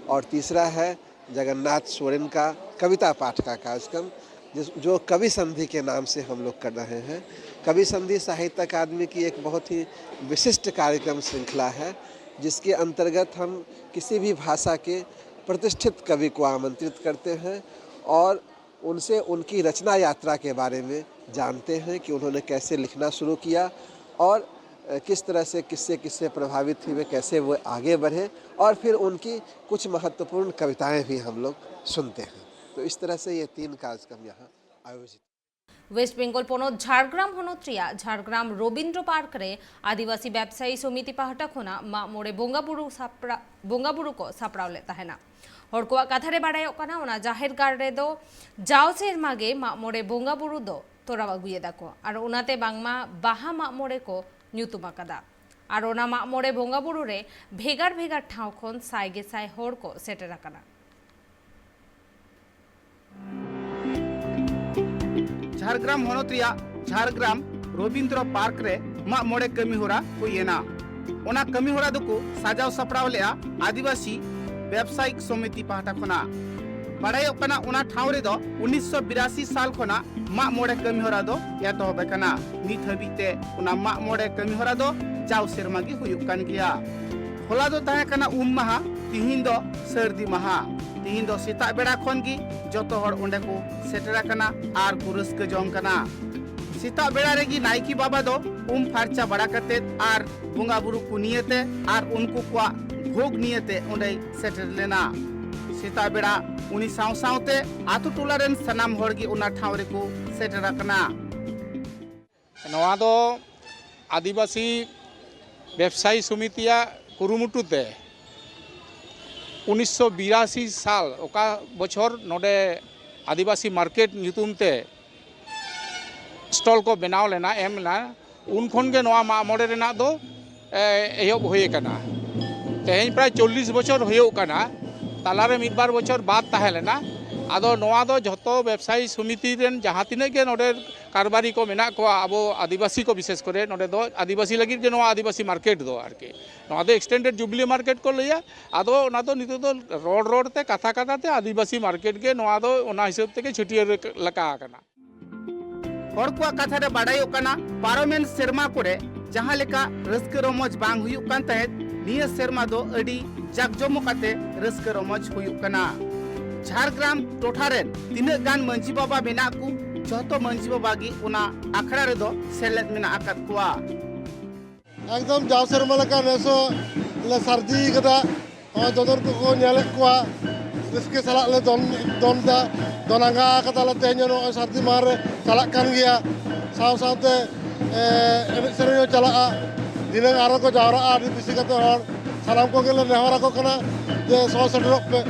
और तीसरा है जगन्नाथ सोरेन का कविता पाठ का कार्यक्रम, जिस जो कवि संधि के नाम से हम लोग कर रहे हैं। कवि संधि साहित्य अकादमी की एक बहुत ही विशिष्ट कार्यक्रम श्रृंखला है, जिसके अंतर्गत हम किसी भी भाषा के प्रतिष्ठित कवि को आमंत्रित करते हैं और उनसे उनकी रचना यात्रा के बारे में जानते हैं कि उन्होंने कैसे लिखना शुरू किया और किस तरह से, किससे किससे प्रभावित हुए, कैसे वो आगे बढ़े, और फिर उनकी कुछ महत्वपूर्ण कविताएं भी हम लोग सुनते हैं। तो इस तरह से ये तीन कार्यक्रम यहाँ आयोजित। ᱳᱭᱮᱥᱴ ᱵᱮᱝᱜᱚᱞ ᱯᱚᱱᱚᱛ ᱡᱷᱟᱲᱜᱨᱟᱢ ᱦᱚᱱᱚᱛ ᱨᱮᱭᱟᱜ ᱡᱷᱟᱲᱜᱨᱟᱢ ᱨᱚᱵᱤᱱᱫᱨᱚ ᱯᱟᱨᱠ ᱨᱮ ᱟᱹᱫᱤᱵᱟᱹᱥᱤ ᱵᱮᱵᱽᱥᱟᱭᱤ ᱥᱚᱢᱤᱛᱤ ᱯᱟᱦᱴᱟ ᱠᱷᱚᱱᱟᱜ ᱢᱟᱜ ᱢᱚᱬᱮ ᱵᱚᱸᱜᱟ ᱵᱩᱨᱩ ᱥᱟᱯᱲᱟᱣ ᱵᱚᱸᱜᱟ ᱵᱩᱨᱩ ᱠᱚ ᱥᱟᱯᱲᱟᱣ ᱞᱮᱫ ᱛᱟᱦᱮᱱᱟ᱾ ᱦᱚᱲ ᱠᱚᱣᱟᱜ ᱠᱟᱛᱷᱟ ᱨᱮ ᱵᱟᱲᱟᱭᱚᱜ ᱠᱟᱱᱟ, ᱚᱱᱟ ᱡᱟᱦᱮᱨ ᱜᱟᱲ ᱨᱮᱫᱚ ᱡᱟᱣ ᱥᱮᱨᱢᱟ ᱜᱮ ᱢᱟᱜ ᱢᱚᱬᱮ ᱵᱚᱸᱜᱟ ᱵᱩᱨᱩ ᱫᱚ ᱛᱚᱨᱟᱣ ᱟᱹᱜᱩᱭᱮᱫᱟ ᱠᱚ ᱟᱨ ᱚᱱᱟᱛᱮ ᱵᱟᱝᱢᱟ ᱵᱟᱦᱟ ᱢᱟᱜ ᱢᱚᱬᱮ ᱠᱚ ᱧᱩᱛᱩᱢ ᱟᱠᱟᱫᱟ᱾ ᱟᱨ ᱚᱱᱟ ᱢᱟᱜ ᱢᱚᱬᱮ ᱵᱚᱸᱜᱟ ᱵᱩᱨᱩ ᱨᱮ ᱵᱷᱮᱜᱟᱨ ᱵᱷᱮᱜᱟᱨ ᱴᱷᱟᱶ ᱠᱷᱚᱱ ᱥᱟᱭ ᱜᱮ ᱥᱟᱭ ᱦᱚᱲ ᱠᱚ ᱥᱮᱴᱮᱨ ᱟᱠᱟᱱᱟ᱾ ᱡᱷᱟᱲᱜᱨᱟᱢ ᱦᱚᱱᱚᱛ ᱨᱮᱭᱟᱜ ᱡᱷᱟᱲᱜᱨᱟᱢ ᱨᱚᱵᱤᱱᱫᱨᱚ ᱯᱟᱨᱠ ᱨᱮ ᱢᱟᱜ ᱢᱚᱬᱮ ᱠᱟᱹᱢᱤ ᱦᱚᱨᱟ ᱦᱩᱭ ᱮᱱᱟ᱾ ᱚᱱᱟ ᱠᱟᱹᱢᱤ ᱦᱚᱨᱟ ᱫᱚᱠᱚ ᱥᱟᱡᱟᱣ ᱥᱟᱯᱲᱟᱣ ᱞᱮᱫᱼᱟ ᱟᱹᱫᱤᱵᱟᱹᱥᱤ ᱵᱮᱵᱽᱥᱟᱭᱤᱠ ᱥᱚᱢᱤᱛᱤ ᱯᱟᱦᱴᱟ ᱠᱷᱚᱱᱟᱜ᱾ ᱵᱟᱲᱟᱭᱚᱜ ᱠᱟᱱᱟ, ᱚᱱᱟ ᱴᱷᱟᱶ ᱨᱮᱫᱚ ᱩᱱᱤᱥᱥᱚ ᱵᱤᱨᱟᱥᱤ ᱥᱟᱞ ᱠᱷᱚᱱᱟᱜ ᱢᱟᱜ ᱢᱚᱬᱮ ᱠᱟᱹᱢᱤ ᱦᱚᱨᱟ ᱫᱚ ᱮᱛᱚᱦᱚᱵ ᱟᱠᱟᱱᱟ᱾ ᱱᱤᱛ ᱦᱟᱹᱵᱤᱡ ᱛᱮ ᱚᱱᱟ ᱢᱟᱜ ᱢᱚᱬᱮ ᱠᱟᱹᱢᱤ ᱦᱚᱨᱟ ᱫᱚ ᱡᱟᱣ ᱥᱮᱨᱢᱟ ᱜᱮ ᱦᱩᱭᱩᱜ ᱠᱟᱱ ᱜᱮᱭᱟ᱾ ᱦᱚᱞᱟ ᱫᱚ ᱛᱟᱦᱮᱸ ᱠᱟᱱᱟ ᱩᱢ ᱢᱟᱦᱟ, ᱛᱤᱦᱤᱧ ᱫᱚ ᱥᱟᱹᱨᱫᱤ ᱢᱟᱦᱟ᱾ ᱛᱤᱦᱤᱧ ᱫᱚ ᱥᱮᱛᱟᱜ ᱵᱮᱲᱟ ᱠᱷᱚᱱ ᱜᱮ ᱡᱚᱛᱚ ᱦᱚᱲ ᱚᱸᱰᱮ ᱠᱚ ᱥᱮᱴᱮᱨ ᱟᱠᱟᱱᱟ ᱟᱨ ᱠᱚ ᱨᱟᱹᱥᱠᱟᱹ ᱡᱚᱝ ᱠᱟᱱᱟ᱾ ᱥᱮᱛᱟᱜ ᱵᱮᱲᱟ ᱨᱮᱜᱮ ᱱᱟᱭᱠᱮ ᱵᱟᱵᱟ ᱫᱚ ᱩᱢ ᱯᱷᱟᱨᱪᱟ ᱵᱟᱲᱟ ᱠᱟᱛᱮᱫ ᱟᱨ ᱵᱚᱸᱜᱟ ᱵᱩᱨᱩ ᱠᱚ ᱱᱤᱭᱟᱹᱛᱮ ᱟᱨ ᱩᱱᱠᱩ ᱠᱚᱣᱟᱜ ᱵᱷᱳᱜᱽ ᱱᱤᱭᱟᱹᱛᱮ ᱚᱸᱰᱮᱭ ᱥᱮᱴᱮᱨ ᱞᱮᱱᱟ᱾ ᱥᱮᱛᱟᱜ ᱵᱮᱲᱟ ᱩᱱᱤ ᱥᱟᱶ ᱥᱟᱶᱛᱮ ᱟᱛᱳ ᱴᱚᱞᱟ ᱨᱮᱱ ᱥᱟᱱᱟᱢ ᱦᱚᱲ ᱜᱮ ᱚᱱᱟ ᱴᱷᱟᱶ ᱨᱮᱠᱚ ᱥᱮᱴᱮᱨ ᱟᱠᱟᱱᱟ᱾ ᱱᱚᱣᱟ ᱫᱚ ᱟᱹᱫᱤᱵᱟᱹᱥᱤ ᱵᱮᱵᱽᱥᱟᱭᱤ ᱥᱚᱢᱤᱛᱤᱭᱟᱜ ᱠᱩᱨᱩᱢᱩᱴᱩ ᱛᱮ ᱩᱱᱤᱥᱥᱚ ᱵᱤᱨᱟᱥᱤ ᱥᱟᱞ ᱚᱠᱟ ᱵᱚᱪᱷᱚᱨ ᱱᱚᱰᱮ ᱟᱹᱫᱤᱵᱟᱹᱥᱤ ᱢᱟᱨᱠᱮᱴ ᱧᱩᱛᱩᱢ ᱛᱮ ᱥᱴᱚᱞ ᱠᱚ ᱵᱮᱱᱟᱣ ᱞᱮᱱᱟ, ᱮᱢ ᱞᱮᱱᱟ, ᱩᱱ ᱠᱷᱚᱱ ᱜᱮ ᱱᱚᱣᱟ ᱢᱟᱜ ᱢᱚᱬᱮ ᱨᱮᱱᱟᱜ ᱫᱚ ᱮᱦᱚᱵ ᱦᱩᱭ ᱟᱠᱟᱱᱟ᱾ ᱛᱮᱦᱮᱧ ᱯᱨᱟᱭ ᱪᱚᱞᱞᱤᱥ ᱵᱚᱪᱷᱚᱨ ᱦᱩᱭᱩᱜ ᱠᱟᱱᱟ᱾ ᱛᱟᱞᱟᱨᱮ ᱢᱤᱫ ᱵᱟᱨ ᱵᱚᱪᱷᱚᱨ ᱵᱟᱫ ᱛᱟᱦᱮᱸ ᱞᱮᱱᱟ᱾ ᱟᱫᱚ ᱱᱚᱣᱟ ᱫᱚ ᱡᱷᱚᱛᱚ ᱵᱮᱵᱽᱥᱟᱭᱤ ᱥᱚᱢᱤᱛᱤ ᱨᱮᱱ ᱡᱟᱦᱟᱸ ᱛᱤᱱᱟᱹᱜ ᱜᱮ ᱱᱚᱰᱮ ᱠᱟᱨᱵᱟᱨᱤ ᱠᱚ ᱢᱮᱱᱟᱜ ᱠᱚᱣᱟ, ᱟᱵᱚ ᱟᱹᱫᱤᱵᱟᱹᱥᱤ ᱠᱚ ᱵᱤᱥᱮᱥ ᱠᱚᱨᱮ, ᱱᱚᱰᱮ ᱫᱚ ᱟᱹᱫᱤᱵᱟᱹᱥᱤ ᱞᱟᱹᱜᱤᱫ ᱜᱮ ᱱᱚᱣᱟ ᱟᱹᱫᱤᱵᱟᱹᱥᱤ ᱢᱟᱨᱠᱮᱴ ᱫᱚ ᱟᱨᱠᱤ᱾ ᱱᱚᱣᱟ ᱫᱚ ᱮᱠᱥᱴᱮᱱᱰᱮᱰ ᱡᱩᱵᱽᱞᱤ ᱢᱟᱨᱠᱮᱴ ᱠᱚ ᱞᱟᱹᱭᱟ᱾ ᱟᱫᱚ ᱚᱱᱟ ᱫᱚ ᱱᱤᱛᱚᱜ ᱫᱚ ᱨᱚᱲ ᱨᱚᱲ ᱛᱮ, ᱠᱟᱛᱷᱟ ᱠᱟᱛᱷᱟ ᱛᱮ ᱟᱹᱫᱤᱵᱟᱹᱥᱤ ᱢᱟᱨᱠᱮᱴ ᱜᱮ ᱱᱚᱣᱟ ᱫᱚ ᱚᱱᱟ ᱦᱤᱥᱟᱹᱵ ᱛᱮᱜᱮ ᱪᱷᱟᱹᱴᱭᱟᱹᱨ ᱞᱮᱠᱟ ᱟᱠᱟᱱᱟ᱾ ᱦᱚᱲ ᱠᱚᱣᱟᱜ ᱠᱟᱛᱷᱟ ᱨᱮ ᱵᱟᱰᱟᱭᱚᱜ ᱠᱟᱱᱟ, ᱯᱟᱨᱚᱢᱮᱱ ᱥᱮᱨᱢᱟ ᱠᱚᱨᱮ ᱡᱟᱦᱟᱸ ᱞᱮᱠᱟ ᱨᱟᱹᱥᱠᱟᱹ ᱨᱚᱢᱚᱡᱽ ᱵᱟᱝ ᱦᱩᱭᱩᱜ ᱠᱟᱱ ᱛᱟᱦᱮᱸᱫ, ᱱᱤᱭᱟᱹ ᱥᱮᱨᱢᱟ ᱫᱚ ᱟᱹᱰᱤ ᱡᱟᱠ ᱡᱚᱢᱚᱠ ᱟᱛᱮ ᱨᱟᱹᱥᱠᱟᱹ ᱨᱚᱢᱚᱡᱽ ᱦᱩᱭᱩᱜ ᱠᱟᱱᱟ᱾ ᱡᱷᱟᱲᱜᱨᱟᱢ ᱴᱚᱴᱷᱟ ᱨᱮᱱ ᱛᱤᱱᱟᱹᱜ ᱜᱟᱱ ᱢᱟᱹᱡᱷᱤ ᱵᱟᱵᱟ ᱢᱮᱱᱟᱜ ᱠᱚ, ᱡᱷᱚᱛᱚ ᱢᱟᱹᱡᱷᱤ ᱵᱟᱵᱟ ᱜᱮ ᱚᱱᱟ ᱟᱠᱷᱲᱟ ᱨᱮᱫᱚ ᱥᱮᱞᱮᱫ ᱢᱮᱱᱟᱜ ᱟᱠᱟᱫ ᱠᱚᱣᱟ᱾ ᱮᱠᱫᱚᱢ ᱡᱟᱣ ᱥᱮᱨᱢᱟ ᱞᱮᱠᱟ ᱱᱮᱥ ᱦᱚᱸ ᱞᱮ ᱥᱟᱹᱨᱫᱤ ᱠᱟᱫᱟ᱾ ᱱᱚᱜᱼᱚᱭ ᱫᱚᱫᱚᱱ ᱠᱚᱠᱚ ᱧᱮᱞᱮᱫ ᱠᱚᱣᱟ, ᱨᱟᱹᱥᱠᱟᱹ ᱥᱟᱞᱟᱜ ᱞᱮ ᱫᱚᱱ ᱫᱚᱱ ᱫᱟ, ᱫᱚᱱ ᱟᱸᱜᱟ ᱠᱟᱫᱟᱞᱮ᱾ ᱛᱮᱦᱮᱧ ᱦᱚᱸ ᱱᱚᱜᱼᱚᱭ ᱥᱟᱹᱨᱫᱤ ᱢᱟᱦᱟ ᱨᱮ ᱪᱟᱞᱟᱜ ᱠᱟᱱ ᱜᱮᱭᱟ, ᱥᱟᱶ ᱥᱟᱶᱛᱮ ᱮ, ᱮᱱᱮᱡ ᱥᱮᱨᱮᱧ ᱦᱚᱸ ᱪᱟᱞᱟᱜᱼᱟ᱾ ᱫᱷᱤᱱᱟᱹᱝ ᱟᱨᱚ ᱠᱚ ᱡᱟᱣᱨᱟᱜᱼᱟ ᱟᱹᱰᱤ ᱵᱮᱥᱤ ᱠᱟᱛᱮ ᱦᱚᱲ᱾ ᱥᱟᱱᱟᱢ ᱠᱚᱜᱮ ᱞᱮ ᱱᱮᱦᱚᱨ ᱟᱠᱚ ᱠᱟᱱᱟ ᱡᱮ ᱥᱚᱦᱚᱨ ᱥᱮᱴᱮᱨᱚᱜ ᱯᱮ᱾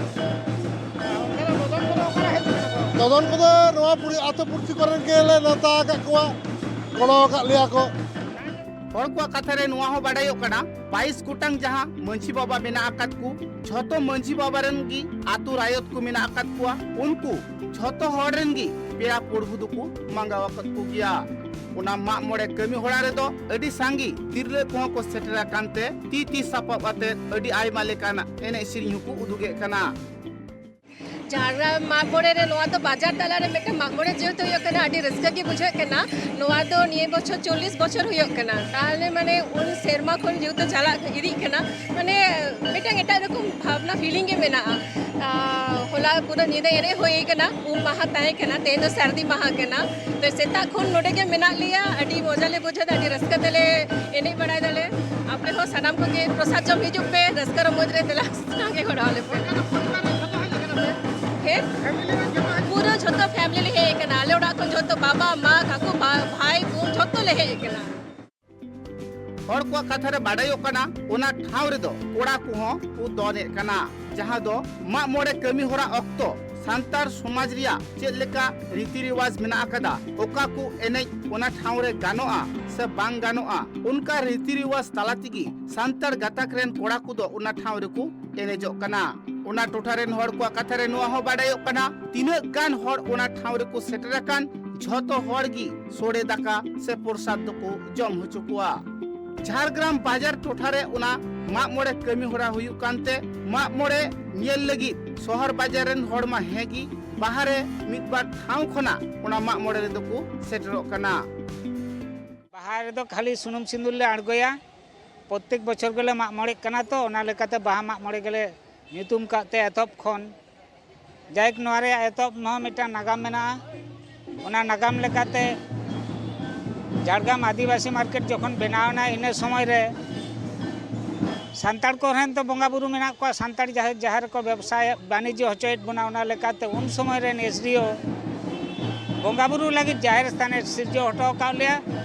ᱫᱚᱫᱚᱱ ᱠᱚᱫᱚ ᱱᱚᱣᱟ ᱯᱩᱲᱤ ᱟᱛᱳ ᱯᱩᱲᱥᱤ ᱠᱚᱨᱮᱱ ᱜᱮᱞᱮ ᱱᱮᱣᱛᱟ ᱟᱠᱟᱫ ᱠᱚᱣᱟ, ᱜᱚᱲᱚ ᱟᱠᱟᱫ ᱞᱮᱭᱟ ᱠᱚ᱾ ᱦᱚᱲ ᱠᱚᱣᱟᱜ ᱠᱟᱛᱷᱟ ᱨᱮ ᱱᱚᱣᱟ ᱦᱚᱸ ᱵᱟᱰᱟᱭᱚᱜ ᱠᱟᱱᱟ, ᱵᱟᱭᱤᱥ ᱜᱚᱴᱟᱝ ᱡᱟᱦᱟᱸ ᱢᱟᱹᱡᱷᱤ ᱵᱟᱵᱟ ᱢᱮᱱᱟᱜ ᱟᱠᱟᱫ ᱠᱚ, ᱡᱷᱚᱛᱚ ᱢᱟᱹᱡᱷᱤ ᱵᱟᱵᱟ ᱨᱮᱱ ᱜᱮ ᱟᱛᱳ ᱨᱟᱭᱚᱛ ᱠᱚ ᱢᱮᱱᱟᱜ ᱟᱠᱟᱫ ᱠᱚᱣᱟ᱾ ᱩᱱᱠᱩ ᱡᱷᱚᱛᱚ ᱦᱚᱲ ᱨᱮᱱ ᱜᱮ ᱯᱮᱲᱟ ᱯᱨᱚᱵᱷᱩ ᱫᱚᱠᱚ ᱢᱟᱸᱜᱟᱣ ᱟᱠᱟᱫ ᱠᱚᱜᱮᱭᱟ᱾ ᱚᱱᱟ ᱢᱟᱜ ᱢᱚᱬᱮ ᱠᱟᱹᱢᱤ ᱦᱚᱨᱟ ᱨᱮᱫᱚ ᱟᱹᱰᱤ ᱥᱟᱸᱜᱮ ᱛᱤᱨᱞᱟᱹ ᱠᱚᱦᱚᱸ ᱠᱚ ᱥᱮᱴᱮᱨ ᱟᱠᱟᱱ ᱛᱮ ᱛᱤ ᱛᱤ ᱥᱟᱯᱟᱵ ᱟᱛᱮ ᱟᱹᱰᱤ ᱟᱭᱢᱟ ᱞᱮᱠᱟᱱᱟᱜ ᱮᱱᱮᱡ ᱥᱮᱨᱮᱧ ᱦᱚᱸᱠᱚ ᱩᱫᱩᱜᱮᱫ ᱠᱟᱱᱟ᱾ ᱡᱷᱟᱲᱜᱨᱟᱢ ᱢᱟᱜ ᱢᱚᱬᱮ ᱨᱮ ᱱᱚᱣᱟ ᱫᱚ ᱵᱟᱡᱟᱨ ᱛᱟᱞᱟᱨᱮ ᱢᱤᱫᱴᱟᱝ ᱢᱟᱜ ᱢᱚᱬᱮ ᱡᱮᱦᱮᱛᱩ ᱦᱩᱭᱩᱜ ᱠᱟᱱᱟ, ᱟᱹᱰᱤ ᱨᱟᱹᱥᱠᱟᱹ ᱜᱮ ᱵᱩᱡᱷᱟᱹᱜ ᱠᱟᱱᱟ᱾ ᱱᱚᱣᱟ ᱫᱚ ᱱᱤᱭᱟᱹ ᱵᱚᱪᱷᱚᱨ ᱪᱚᱞᱞᱤᱥ ᱵᱚᱪᱷᱚᱨ ᱦᱩᱭᱩᱜ ᱠᱟᱱᱟ᱾ ᱛᱟᱦᱚᱞᱮ ᱢᱟᱱᱮ ᱩᱱ ᱥᱮᱨᱢᱟ ᱠᱷᱚᱱ ᱡᱮᱦᱮᱛᱩ ᱪᱟᱞᱟᱜ ᱤᱫᱤᱜ ᱠᱟᱱᱟ, ᱢᱟᱱᱮ ᱢᱤᱫᱴᱟᱝ ᱮᱴᱟᱜ ᱨᱚᱠᱚᱢ ᱵᱷᱟᱵᱽᱱᱟ ᱯᱷᱤᱞᱤᱝ ᱜᱮ ᱢᱮᱱᱟᱜᱼᱟ᱾ ᱟᱨ ᱦᱚᱞᱟ ᱯᱩᱨᱟᱹ ᱧᱤᱫᱟᱹ ᱮᱱᱮᱡ ᱦᱩᱭ ᱠᱟᱱᱟ, ᱩᱢ ᱢᱟᱦᱟ ᱛᱟᱦᱮᱸ ᱠᱟᱱᱟ, ᱛᱮᱦᱮᱧ ᱫᱚ ᱥᱟᱹᱨᱫᱤ ᱢᱟᱦᱟ ᱠᱟᱱᱟ᱾ ᱛᱚ ᱥᱮᱛᱟᱜ ᱠᱷᱚᱱ ᱱᱚᱰᱮ ᱜᱮ ᱢᱮᱱᱟᱜ ᱞᱮᱭᱟ, ᱟᱹᱰᱤ ᱢᱚᱡᱟ ᱞᱮ ᱵᱩᱡᱷᱟᱹᱣ ᱮᱫᱟ, ᱟᱹᱰᱤ ᱨᱟᱹᱥᱠᱟᱹ ᱛᱮᱞᱮ ᱮᱱᱮᱡ ᱵᱟᱲᱟᱭ ᱫᱟᱞᱮ᱾ ᱟᱯᱮ ᱦᱚᱸ ᱥᱟᱱᱟᱢ ᱠᱚᱜᱮ ᱯᱨᱚᱥᱟᱫ ᱡᱚᱢ ᱦᱤᱡᱩᱜ ᱯᱮ, ᱨᱟᱹᱥᱠᱟᱹ ᱨᱚᱢᱚᱡᱽ ᱨᱮ ᱫᱮᱞᱟ ᱥᱟᱸᱜᱮ ᱜᱚᱲᱚ ᱟᱞᱮ ᱯᱮ᱾ ᱦᱮᱸ? ᱯᱩᱨᱟᱹ ᱡᱷᱚᱛᱚ ᱯᱷᱮᱢᱤᱞᱤ ᱞᱮ ᱦᱮᱡ ᱟᱠᱟᱱᱟ, ᱟᱞᱮ ᱚᱲᱟᱜ ᱠᱷᱚᱱ ᱡᱷᱚᱛᱚ ᱵᱟᱵᱟ, ᱢᱟ, ᱠᱟᱠᱩ, ᱵᱷᱟ-, ᱵᱷᱟᱭ, ᱵᱳᱱ ᱡᱷᱚᱛᱚ ᱞᱮ ᱦᱮᱡ ᱟᱠᱟᱱᱟ᱾ ᱦᱚᱲ ᱠᱚᱣᱟᱜ ᱠᱟᱛᱷᱟ ᱨᱮ ᱵᱟᱰᱟᱭᱚᱜ ᱠᱟᱱᱟ, ᱚᱱᱟ ᱴᱷᱟᱶ ᱨᱮᱫᱚ ᱠᱚᱲᱟ ᱠᱚᱦᱚᱸ ᱠᱚ ᱫᱚᱱᱮᱫ ᱠᱟᱱᱟ, ᱡᱟᱦᱟᱸ ᱫᱚ ᱢᱟᱜ ᱢᱚᱬᱮ ᱠᱟᱹᱢᱤ ᱦᱚᱨᱟ ᱚᱠᱛᱚ ᱥᱟᱱᱛᱟᱲ ᱥᱚᱢᱟᱡᱽ ᱨᱮᱭᱟᱜ ᱪᱮᱫ ᱞᱮᱠᱟ ᱨᱤᱛᱤ ᱨᱮᱣᱟᱡᱽ ᱢᱮᱱᱟᱜ ᱟᱠᱟᱫᱟ, ᱚᱠᱟ ᱠᱚ ᱮᱱᱮᱡ ᱚᱱᱟ ᱴᱷᱟᱶ ᱨᱮ ᱜᱟᱱᱚᱜᱼᱟ ᱥᱮ ᱵᱟᱝ ᱜᱟᱱᱚᱜᱼᱟ, ᱚᱱᱠᱟ ᱨᱤᱛᱤ ᱨᱮᱣᱟᱡᱽ ᱛᱟᱞᱟ ᱛᱮᱜᱮ ᱥᱟᱱᱛᱟᱲ ᱜᱟᱛᱟᱠ ᱨᱮᱱ ᱠᱚᱲᱟ ᱠᱚᱫᱚ ᱚᱱᱟ ᱴᱷᱟᱶ ᱨᱮᱠᱚ ᱮᱱᱮᱡᱚᱜ ᱠᱟᱱᱟ᱾ ᱚᱱᱟ ᱴᱚᱴᱷᱟ ᱨᱮᱱ ᱦᱚᱲ ᱠᱚᱣᱟᱜ ᱠᱟᱛᱷᱟ ᱨᱮ ᱱᱚᱣᱟ ᱦᱚᱸ ᱵᱟᱰᱟᱭᱚᱜ ᱠᱟᱱᱟ, ᱛᱤᱱᱟᱹᱜ ᱜᱟᱱ ᱦᱚᱲ ᱚᱱᱟ ᱴᱷᱟᱶ ᱨᱮᱠᱚ ᱥᱮᱴᱮᱨ ᱟᱠᱟᱱ, ᱡᱷᱚᱛᱚ ᱦᱚᱲ ᱜᱮ ᱥᱚᱲᱮ ᱫᱟᱠᱟ ᱥᱮ ᱯᱨᱚᱥᱟᱫ ᱫᱚᱠᱚ ᱡᱚᱢ ᱦᱚᱪᱚ ᱠᱚᱣᱟ᱾ ᱡᱷᱟᱲᱜᱨᱟᱢ ᱵᱟᱡᱟᱨ ᱴᱚᱴᱷᱟ ᱨᱮ ᱚᱱᱟ ᱢᱟᱜ ᱢᱚᱬᱮ ᱠᱟᱹᱢᱤ ᱦᱚᱨᱟ ᱦᱩᱭᱩᱜ ᱠᱟᱱᱛᱮ, ᱢᱟᱜ ᱢᱚᱬᱮ ᱧᱮᱞ ᱞᱟᱹᱜᱤᱫ ᱥᱚᱦᱚᱨ ᱵᱟᱡᱟᱨ ᱨᱮᱱ ᱦᱚᱲ ᱢᱟ ᱦᱮᱸ ᱜᱮ, ᱵᱟᱦᱟ ᱨᱮ ᱢᱤᱫ ᱵᱟᱨ ᱴᱷᱟᱶ ᱠᱷᱚᱱᱟᱜ ᱚᱱᱟ ᱢᱟᱜ ᱢᱚᱬᱮ ᱨᱮᱫᱚ ᱠᱚ ᱥᱮᱴᱮᱨᱚᱜ ᱠᱟᱱᱟ᱾ ᱵᱟᱦᱟ ᱨᱮᱫᱚ ᱠᱷᱟᱹᱞᱤ ᱥᱩᱱᱩᱢ ᱥᱤᱸᱫᱩᱨ ᱞᱮ ᱟᱬᱜᱚᱭᱟ᱾ ᱯᱨᱚᱛᱮᱠ ᱵᱚᱪᱷᱚᱨ ᱜᱮᱞᱮ ᱢᱟᱜ ᱢᱚᱬᱮᱜ ᱠᱟᱱᱟ, ᱛᱚ ᱚᱱᱟ ᱞᱮᱠᱟᱛᱮ ᱵᱟᱦᱟ ᱢᱟᱜ ᱢᱚᱬᱮ ᱜᱮᱞᱮ ᱧᱩᱛᱩᱢ ᱠᱟᱜ ᱛᱮ ᱮᱛᱚᱦᱚᱵ ᱠᱷᱚᱱ ᱡᱟᱭᱦᱳᱠ, ᱱᱚᱣᱟ ᱨᱮᱭᱟᱜ ᱮᱛᱚᱦᱚᱵ ᱦᱚᱸ ᱢᱤᱫᱴᱟᱝ ᱱᱟᱜᱟᱢ ᱢᱮᱱᱟᱜᱼᱟ᱾ ᱚᱱᱟ ᱱᱟᱜᱟᱢ ᱞᱮᱠᱟᱛᱮ ᱡᱷᱟᱲᱜᱨᱟᱢ ᱟᱹᱫᱤᱵᱟᱹᱥᱤ ᱢᱟᱨᱠᱮᱴ ᱡᱚᱠᱷᱚᱱ ᱵᱮᱱᱟᱣ ᱮᱱᱟ, ᱤᱱᱟᱹ ᱥᱚᱢᱚᱭ ᱨᱮ ᱥᱟᱱᱛᱟᱲ ᱠᱚᱨᱮᱱ ᱫᱚ ᱵᱚᱸᱜᱟ ᱵᱩᱨᱩ ᱢᱮᱱᱟᱜ ᱠᱚᱣᱟ, ᱥᱟᱱᱛᱟᱲ ᱡᱟᱦᱮᱨ, ᱡᱟᱦᱮᱨ ᱨᱮᱠᱚ ᱵᱮᱵᱽᱥᱟᱭᱮᱫ ᱵᱟᱱᱤᱡᱽᱡᱚ ᱦᱚᱪᱚᱭᱮᱫ ᱵᱚᱱᱟ᱾ ᱚᱱᱟ ᱞᱮᱠᱟᱛᱮ ᱩᱱ ᱥᱚᱢᱚᱭ ᱨᱮᱱ ᱮᱥ ᱰᱤ ᱳ ᱵᱚᱸᱜᱟ ᱵᱩᱨᱩ ᱞᱟᱹᱜᱤᱫ ᱡᱟᱦᱮᱨ ᱛᱷᱟᱱᱮ ᱥᱤᱨᱡᱟᱹᱣ ᱦᱚᱴᱚ ᱟᱠᱟᱫ ᱞᱮᱭᱟ᱾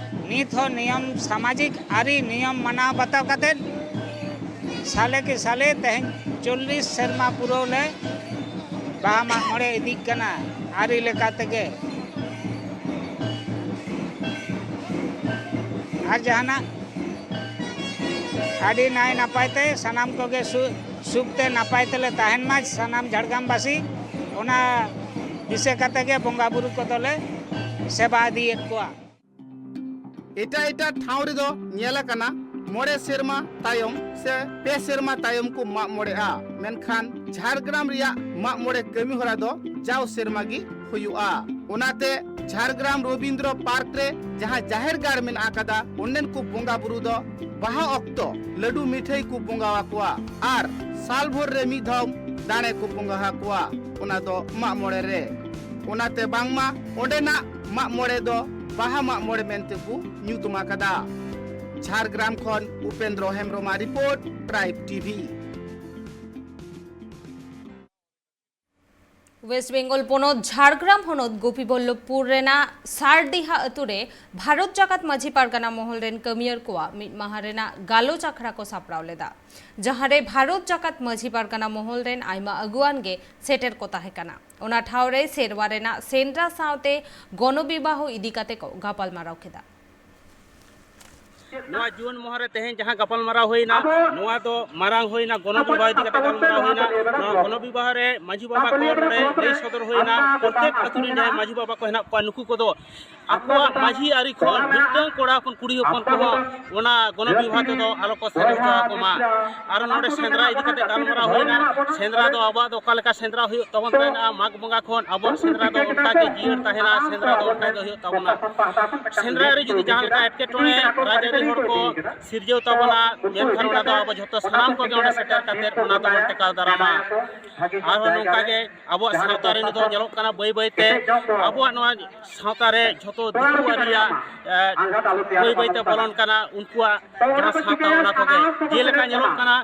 ᱱᱤᱛ ᱦᱚᱸ ᱱᱤᱭᱚᱢ, ᱥᱟᱢᱟᱡᱤᱠ ᱟᱹᱨᱤ ᱱᱤᱭᱚᱢ ᱢᱟᱱᱟᱣ ᱵᱟᱛᱟᱣ ᱠᱟᱛᱮᱫ ᱥᱟᱞᱮ ᱠᱤ ᱥᱟᱞᱮ ᱛᱮᱦᱮᱧ ᱪᱚᱞᱞᱤᱥ ᱥᱮᱨᱢᱟ ᱯᱩᱨᱟᱹᱣ ᱞᱮ ᱵᱟᱦᱟ ᱢᱟᱜ ᱢᱚᱬᱮ ᱤᱫᱤᱜ ᱠᱟᱱᱟ ᱟᱹᱨᱤ ᱞᱮᱠᱟ ᱛᱮᱜᱮ᱾ ᱟᱨ ᱡᱟᱦᱟᱱᱟᱜ ᱟᱹᱰᱤ ᱱᱟᱭ ᱱᱟᱯᱟᱭ ᱛᱮ ᱥᱟᱱᱟᱢ ᱠᱚᱜᱮ ᱥᱩ-, ᱥᱩᱠ ᱛᱮ ᱱᱟᱯᱟᱭ ᱛᱮᱞᱮ ᱛᱟᱦᱮᱱ ᱢᱟ ᱥᱟᱱᱟᱢ ᱡᱷᱟᱲᱜᱨᱟᱢᱵᱟᱹᱥᱤ, ᱚᱱᱟ ᱫᱤᱥᱟᱹ ᱠᱟᱛᱮ ᱜᱮ ᱵᱚᱸᱜᱟ ᱵᱩᱨᱩ ᱠᱚᱫᱚᱞᱮ ᱥᱮᱵᱟ ᱤᱫᱤᱭᱮᱫ ᱠᱚᱣᱟ᱾ ᱮᱴᱟᱜ ᱮᱴᱟᱜ ᱴᱷᱟᱶ ᱨᱮᱫᱚ ᱧᱮᱞ ᱟᱠᱟᱱᱟ, ᱢᱚᱬᱮ ᱥᱮᱨᱢᱟ ᱛᱟᱭᱚᱢ ᱥᱮ ᱯᱮ ᱥᱮᱨᱢᱟ ᱛᱟᱭᱚᱢ ᱠᱚ ᱢᱟᱜ ᱢᱚᱬᱮᱜᱼᱟ, ᱢᱮᱱᱠᱷᱟᱱ ᱡᱷᱟᱲᱜᱨᱟᱢ ᱨᱮᱭᱟᱜ ᱢᱟᱜ ᱢᱚᱬᱮ ᱠᱟᱹᱢᱤ ᱦᱚᱨᱟ ᱫᱚ ᱡᱟᱣ ᱥᱮᱨᱢᱟ ᱜᱮ ᱦᱩᱭᱩᱜᱼᱟ᱾ ᱚᱱᱟᱛᱮ ᱡᱷᱟᱲᱜᱨᱟᱢ ᱨᱚᱵᱤᱱᱫᱨᱚ ᱯᱟᱨᱠ ᱨᱮ ᱡᱟᱦᱟᱸ ᱡᱟᱦᱮᱨ ᱜᱟᱲ ᱢᱮᱱᱟᱜ ᱟᱠᱟᱫᱟ, ᱚᱸᱰᱮᱱ ᱠᱚ ᱵᱚᱸᱜᱟ ᱵᱩᱨᱩ ᱫᱚ ᱵᱟᱦᱟ ᱚᱠᱛᱚ ᱞᱟᱹᱰᱩ ᱢᱤᱴᱷᱟᱹᱭ ᱠᱚ ᱵᱚᱸᱜᱟ ᱟᱠᱚᱣᱟ ᱟᱨ ᱥᱟᱞ ᱵᱷᱳᱨ ᱨᱮ ᱢᱤᱫ ᱫᱷᱟᱣ ᱫᱟᱲᱮ ᱠᱚ ᱵᱚᱸᱜᱟ ᱟᱠᱚᱣᱟ, ᱚᱱᱟ ᱫᱚ ᱢᱟᱜ ᱢᱚᱬᱮ ᱨᱮ᱾ ᱚᱱᱟᱛᱮ ᱵᱟᱝᱢᱟ ᱚᱸᱰᱮᱱᱟᱜ ᱢᱟᱜ ᱢᱚᱬᱮ ᱫᱚ ᱵᱟᱦᱟ ᱢᱟᱜ ᱢᱚᱬᱮ ᱢᱮᱱᱛᱮ ᱠᱚ ᱧᱩᱛᱩᱢ ᱟᱠᱟᱫᱟ᱾ ᱡᱷᱟᱲᱜᱨᱟᱢ ᱠᱷᱚᱱ ᱩᱯᱮᱱᱫᱨᱚ ᱦᱮᱢᱵᱨᱚᱢᱟᱜ report, tribe TV. West Bengal ᱯᱚᱱᱚᱛ ᱡᱷᱟᱲᱜᱨᱟᱢ ᱦᱚᱱᱚᱛ ᱜᱳᱯᱤᱵᱚᱞᱞᱚᱵᱷᱯᱩᱨ ᱨᱮᱱᱟᱜ ᱥᱟᱨᱰᱤᱦᱟ ᱟᱹᱛᱩ ᱨᱮ ᱵᱷᱟᱨᱚᱛ ᱡᱟᱠᱟᱛ ᱢᱟᱹᱡᱷᱤ ᱯᱟᱨᱜᱟᱱᱟ ᱢᱚᱦᱚᱞ ᱨᱮᱱ ᱠᱟᱹᱢᱤᱭᱟᱹᱨ ᱠᱚᱣᱟᱜ ᱢᱤᱫ ᱢᱟᱦᱟ ᱨᱮᱱᱟᱜ ᱜᱟᱞᱚᱪ ᱟᱠᱷᱲᱟ ᱠᱚ ᱥᱟᱯᱲᱟᱣ ᱞᱮᱫᱟ, ᱡᱟᱦᱟᱸ ᱨᱮ ᱵᱷᱟᱨᱚᱛ ᱡᱟᱠᱟᱛ ᱢᱟᱹᱡᱷᱤ ᱯᱟᱨᱜᱟᱱᱟ ᱢᱚᱦᱚᱞ ᱨᱮᱱ ᱟᱭᱢᱟ ᱟᱹᱜᱩᱣᱟᱹᱱ ᱜᱮ ᱥᱮᱴᱮᱨ ᱠᱚ ᱛᱟᱦᱮᱸ ᱠᱟᱱᱟ᱾ ᱚᱱᱟ ᱴᱷᱟᱶ ᱨᱮ ᱥᱮᱨᱣᱟ ᱨᱮᱱᱟᱜ ᱥᱮᱸᱫᱽᱨᱟ ᱥᱟᱶᱛᱮ ᱜᱚᱱᱚ ᱵᱤᱵᱟᱦᱚ ᱤᱫᱤ ᱠᱟᱛᱮ ᱠᱚ ᱜᱟᱯᱟᱞᱢᱟᱨᱟᱣ ᱠᱮᱫᱟ᱾ ᱱᱚᱣᱟ ᱡᱩᱣᱟᱹᱱ ᱢᱚᱦᱟ ᱨᱮ ᱛᱮᱦᱮᱧ ᱡᱟᱦᱟᱸ ᱜᱟᱯᱟᱞᱢᱟᱨᱟᱣ ᱦᱩᱭᱱᱟ, ᱱᱚᱣᱟ ᱫᱚ ᱢᱟᱨᱟᱝ ᱦᱩᱭᱱᱟ, ᱜᱚᱱᱚ ᱵᱤᱵᱟᱦᱚ ᱤᱫᱤ ᱠᱟᱛᱮ ᱜᱟᱞᱢᱟᱨᱟᱣ ᱦᱩᱭᱱᱟ᱾ ᱱᱚᱣᱟ ᱜᱚᱱᱚ ᱵᱤᱵᱟᱦᱚ ᱨᱮ ᱢᱟᱹᱡᱷᱤ ᱵᱟᱵᱟ ᱠᱚ ᱱᱚᱰᱮ ᱞᱟᱹᱭ ᱥᱚᱫᱚᱨ ᱦᱩᱭᱱᱟ, ᱯᱨᱚᱛᱮᱠ ᱟᱹᱛᱩ ᱨᱮᱱ ᱡᱟᱦᱟᱸᱭ ᱢᱟᱹᱡᱷᱤ ᱵᱟᱵᱟ ᱠᱚ ᱦᱮᱱᱟᱜ ᱠᱚᱣᱟ, ᱱᱩᱠᱩ ᱠᱚᱫᱚ ᱟᱠᱚᱣᱟᱜ ᱢᱟᱹᱡᱷᱤ ᱟᱹᱨᱤ ᱠᱷᱚᱱ ᱢᱤᱫᱴᱟᱝ ᱠᱚᱲᱟ ᱦᱚᱯᱚᱱ ᱠᱩᱲᱤ ᱦᱚᱯᱚᱱ ᱠᱚᱦᱚᱸ ᱚᱱᱟ ᱜᱚᱱᱚ ᱵᱤᱵᱟᱦ ᱛᱮᱫᱚ ᱟᱞᱚ ᱠᱚ ᱥᱮᱞᱮᱫ ᱦᱚᱪᱚ ᱟᱠᱚ ᱢᱟ᱾ ᱟᱨ ᱱᱚᱰᱮ ᱥᱮᱸᱫᱽᱨᱟ ᱤᱫᱤ ᱠᱟᱛᱮ ᱜᱟᱞᱢᱟᱨᱟᱣ ᱦᱩᱭᱱᱟ᱾ ᱥᱮᱸᱫᱽᱨᱟ ᱫᱚ ᱟᱵᱚᱣᱟᱜ ᱫᱚ ᱚᱠᱟ ᱞᱮᱠᱟ ᱥᱮᱸᱫᱽᱨᱟ ᱦᱩᱭᱩᱜ ᱛᱟᱵᱚᱱ ᱛᱟᱦᱮᱱᱟ ᱢᱟᱜᱽ ᱵᱚᱸᱜᱟ ᱠᱷᱚᱱ, ᱟᱵᱚᱣᱟᱜ ᱥᱮᱸᱫᱽᱨᱟ ᱫᱚ ᱚᱱᱠᱟ ᱜᱮ ᱡᱤᱭᱟᱹᱲ ᱛᱟᱦᱮᱱᱟ, ᱥᱮᱸᱫᱽᱨᱟ ᱫᱚ ᱚᱱᱠᱟ ᱜᱮ ᱦᱩᱭᱩᱜ ᱛᱟᱵᱚᱱᱟ᱾ ᱥᱮᱸᱫᱽᱨᱟ ᱨᱮ ᱡᱩᱫᱤ ᱡᱟᱦᱟᱸ ᱞᱮᱠᱟ ᱮᱴᱠᱮᱴᱚᱬᱮ ᱨᱟᱡᱽᱟᱹᱨᱤ ᱦᱚᱲ ᱠᱚ ᱥᱤᱨᱡᱟᱹᱣ ᱛᱟᱵᱚᱱᱟ, ᱢᱮᱱᱠᱷᱟᱱ ᱚᱱᱟ ᱫᱚ ᱟᱵᱚ ᱡᱷᱚᱛᱚ ᱥᱟᱱᱟᱢ ᱠᱚᱜᱮ ᱚᱸᱰᱮ ᱥᱮᱴᱮᱨ ᱠᱟᱛᱮ ᱚᱱᱟ ᱫᱚᱵᱚᱱ ᱴᱮᱠᱟᱣ ᱫᱟᱨᱟᱢᱟ᱾ ᱟᱨᱦᱚᱸ ᱱᱚᱝᱠᱟ ᱜᱮ ᱟᱵᱚᱣᱟᱜ ᱥᱟᱶᱛᱟ ᱨᱮ ᱱᱤᱛᱚᱜ ᱧᱮᱞᱚᱜ ᱠᱟᱱᱟ, ᱵᱟᱹᱭ ᱵᱟᱹᱭ ᱛᱮ ᱟᱵᱚᱣᱟᱜ ᱱᱚᱣᱟ ᱥᱟᱶᱛᱟ ᱨᱮ ᱡᱷᱚᱛᱚ ᱫᱤᱠᱩ ᱟᱹᱨᱤᱭᱟᱜ, ᱮ, ᱵᱟᱹᱭ ᱵᱟᱹᱭ ᱛᱮ ᱵᱚᱞᱚᱱ ᱠᱟᱱᱟ, ᱩᱱᱠᱩᱣᱟᱜ ᱡᱟᱦᱟᱸ ᱥᱟᱶᱛᱟ, ᱚᱱᱟ ᱠᱚᱜᱮ ᱡᱮᱞᱮᱠᱟ ᱧᱮᱞᱚᱜ ᱠᱟᱱᱟ,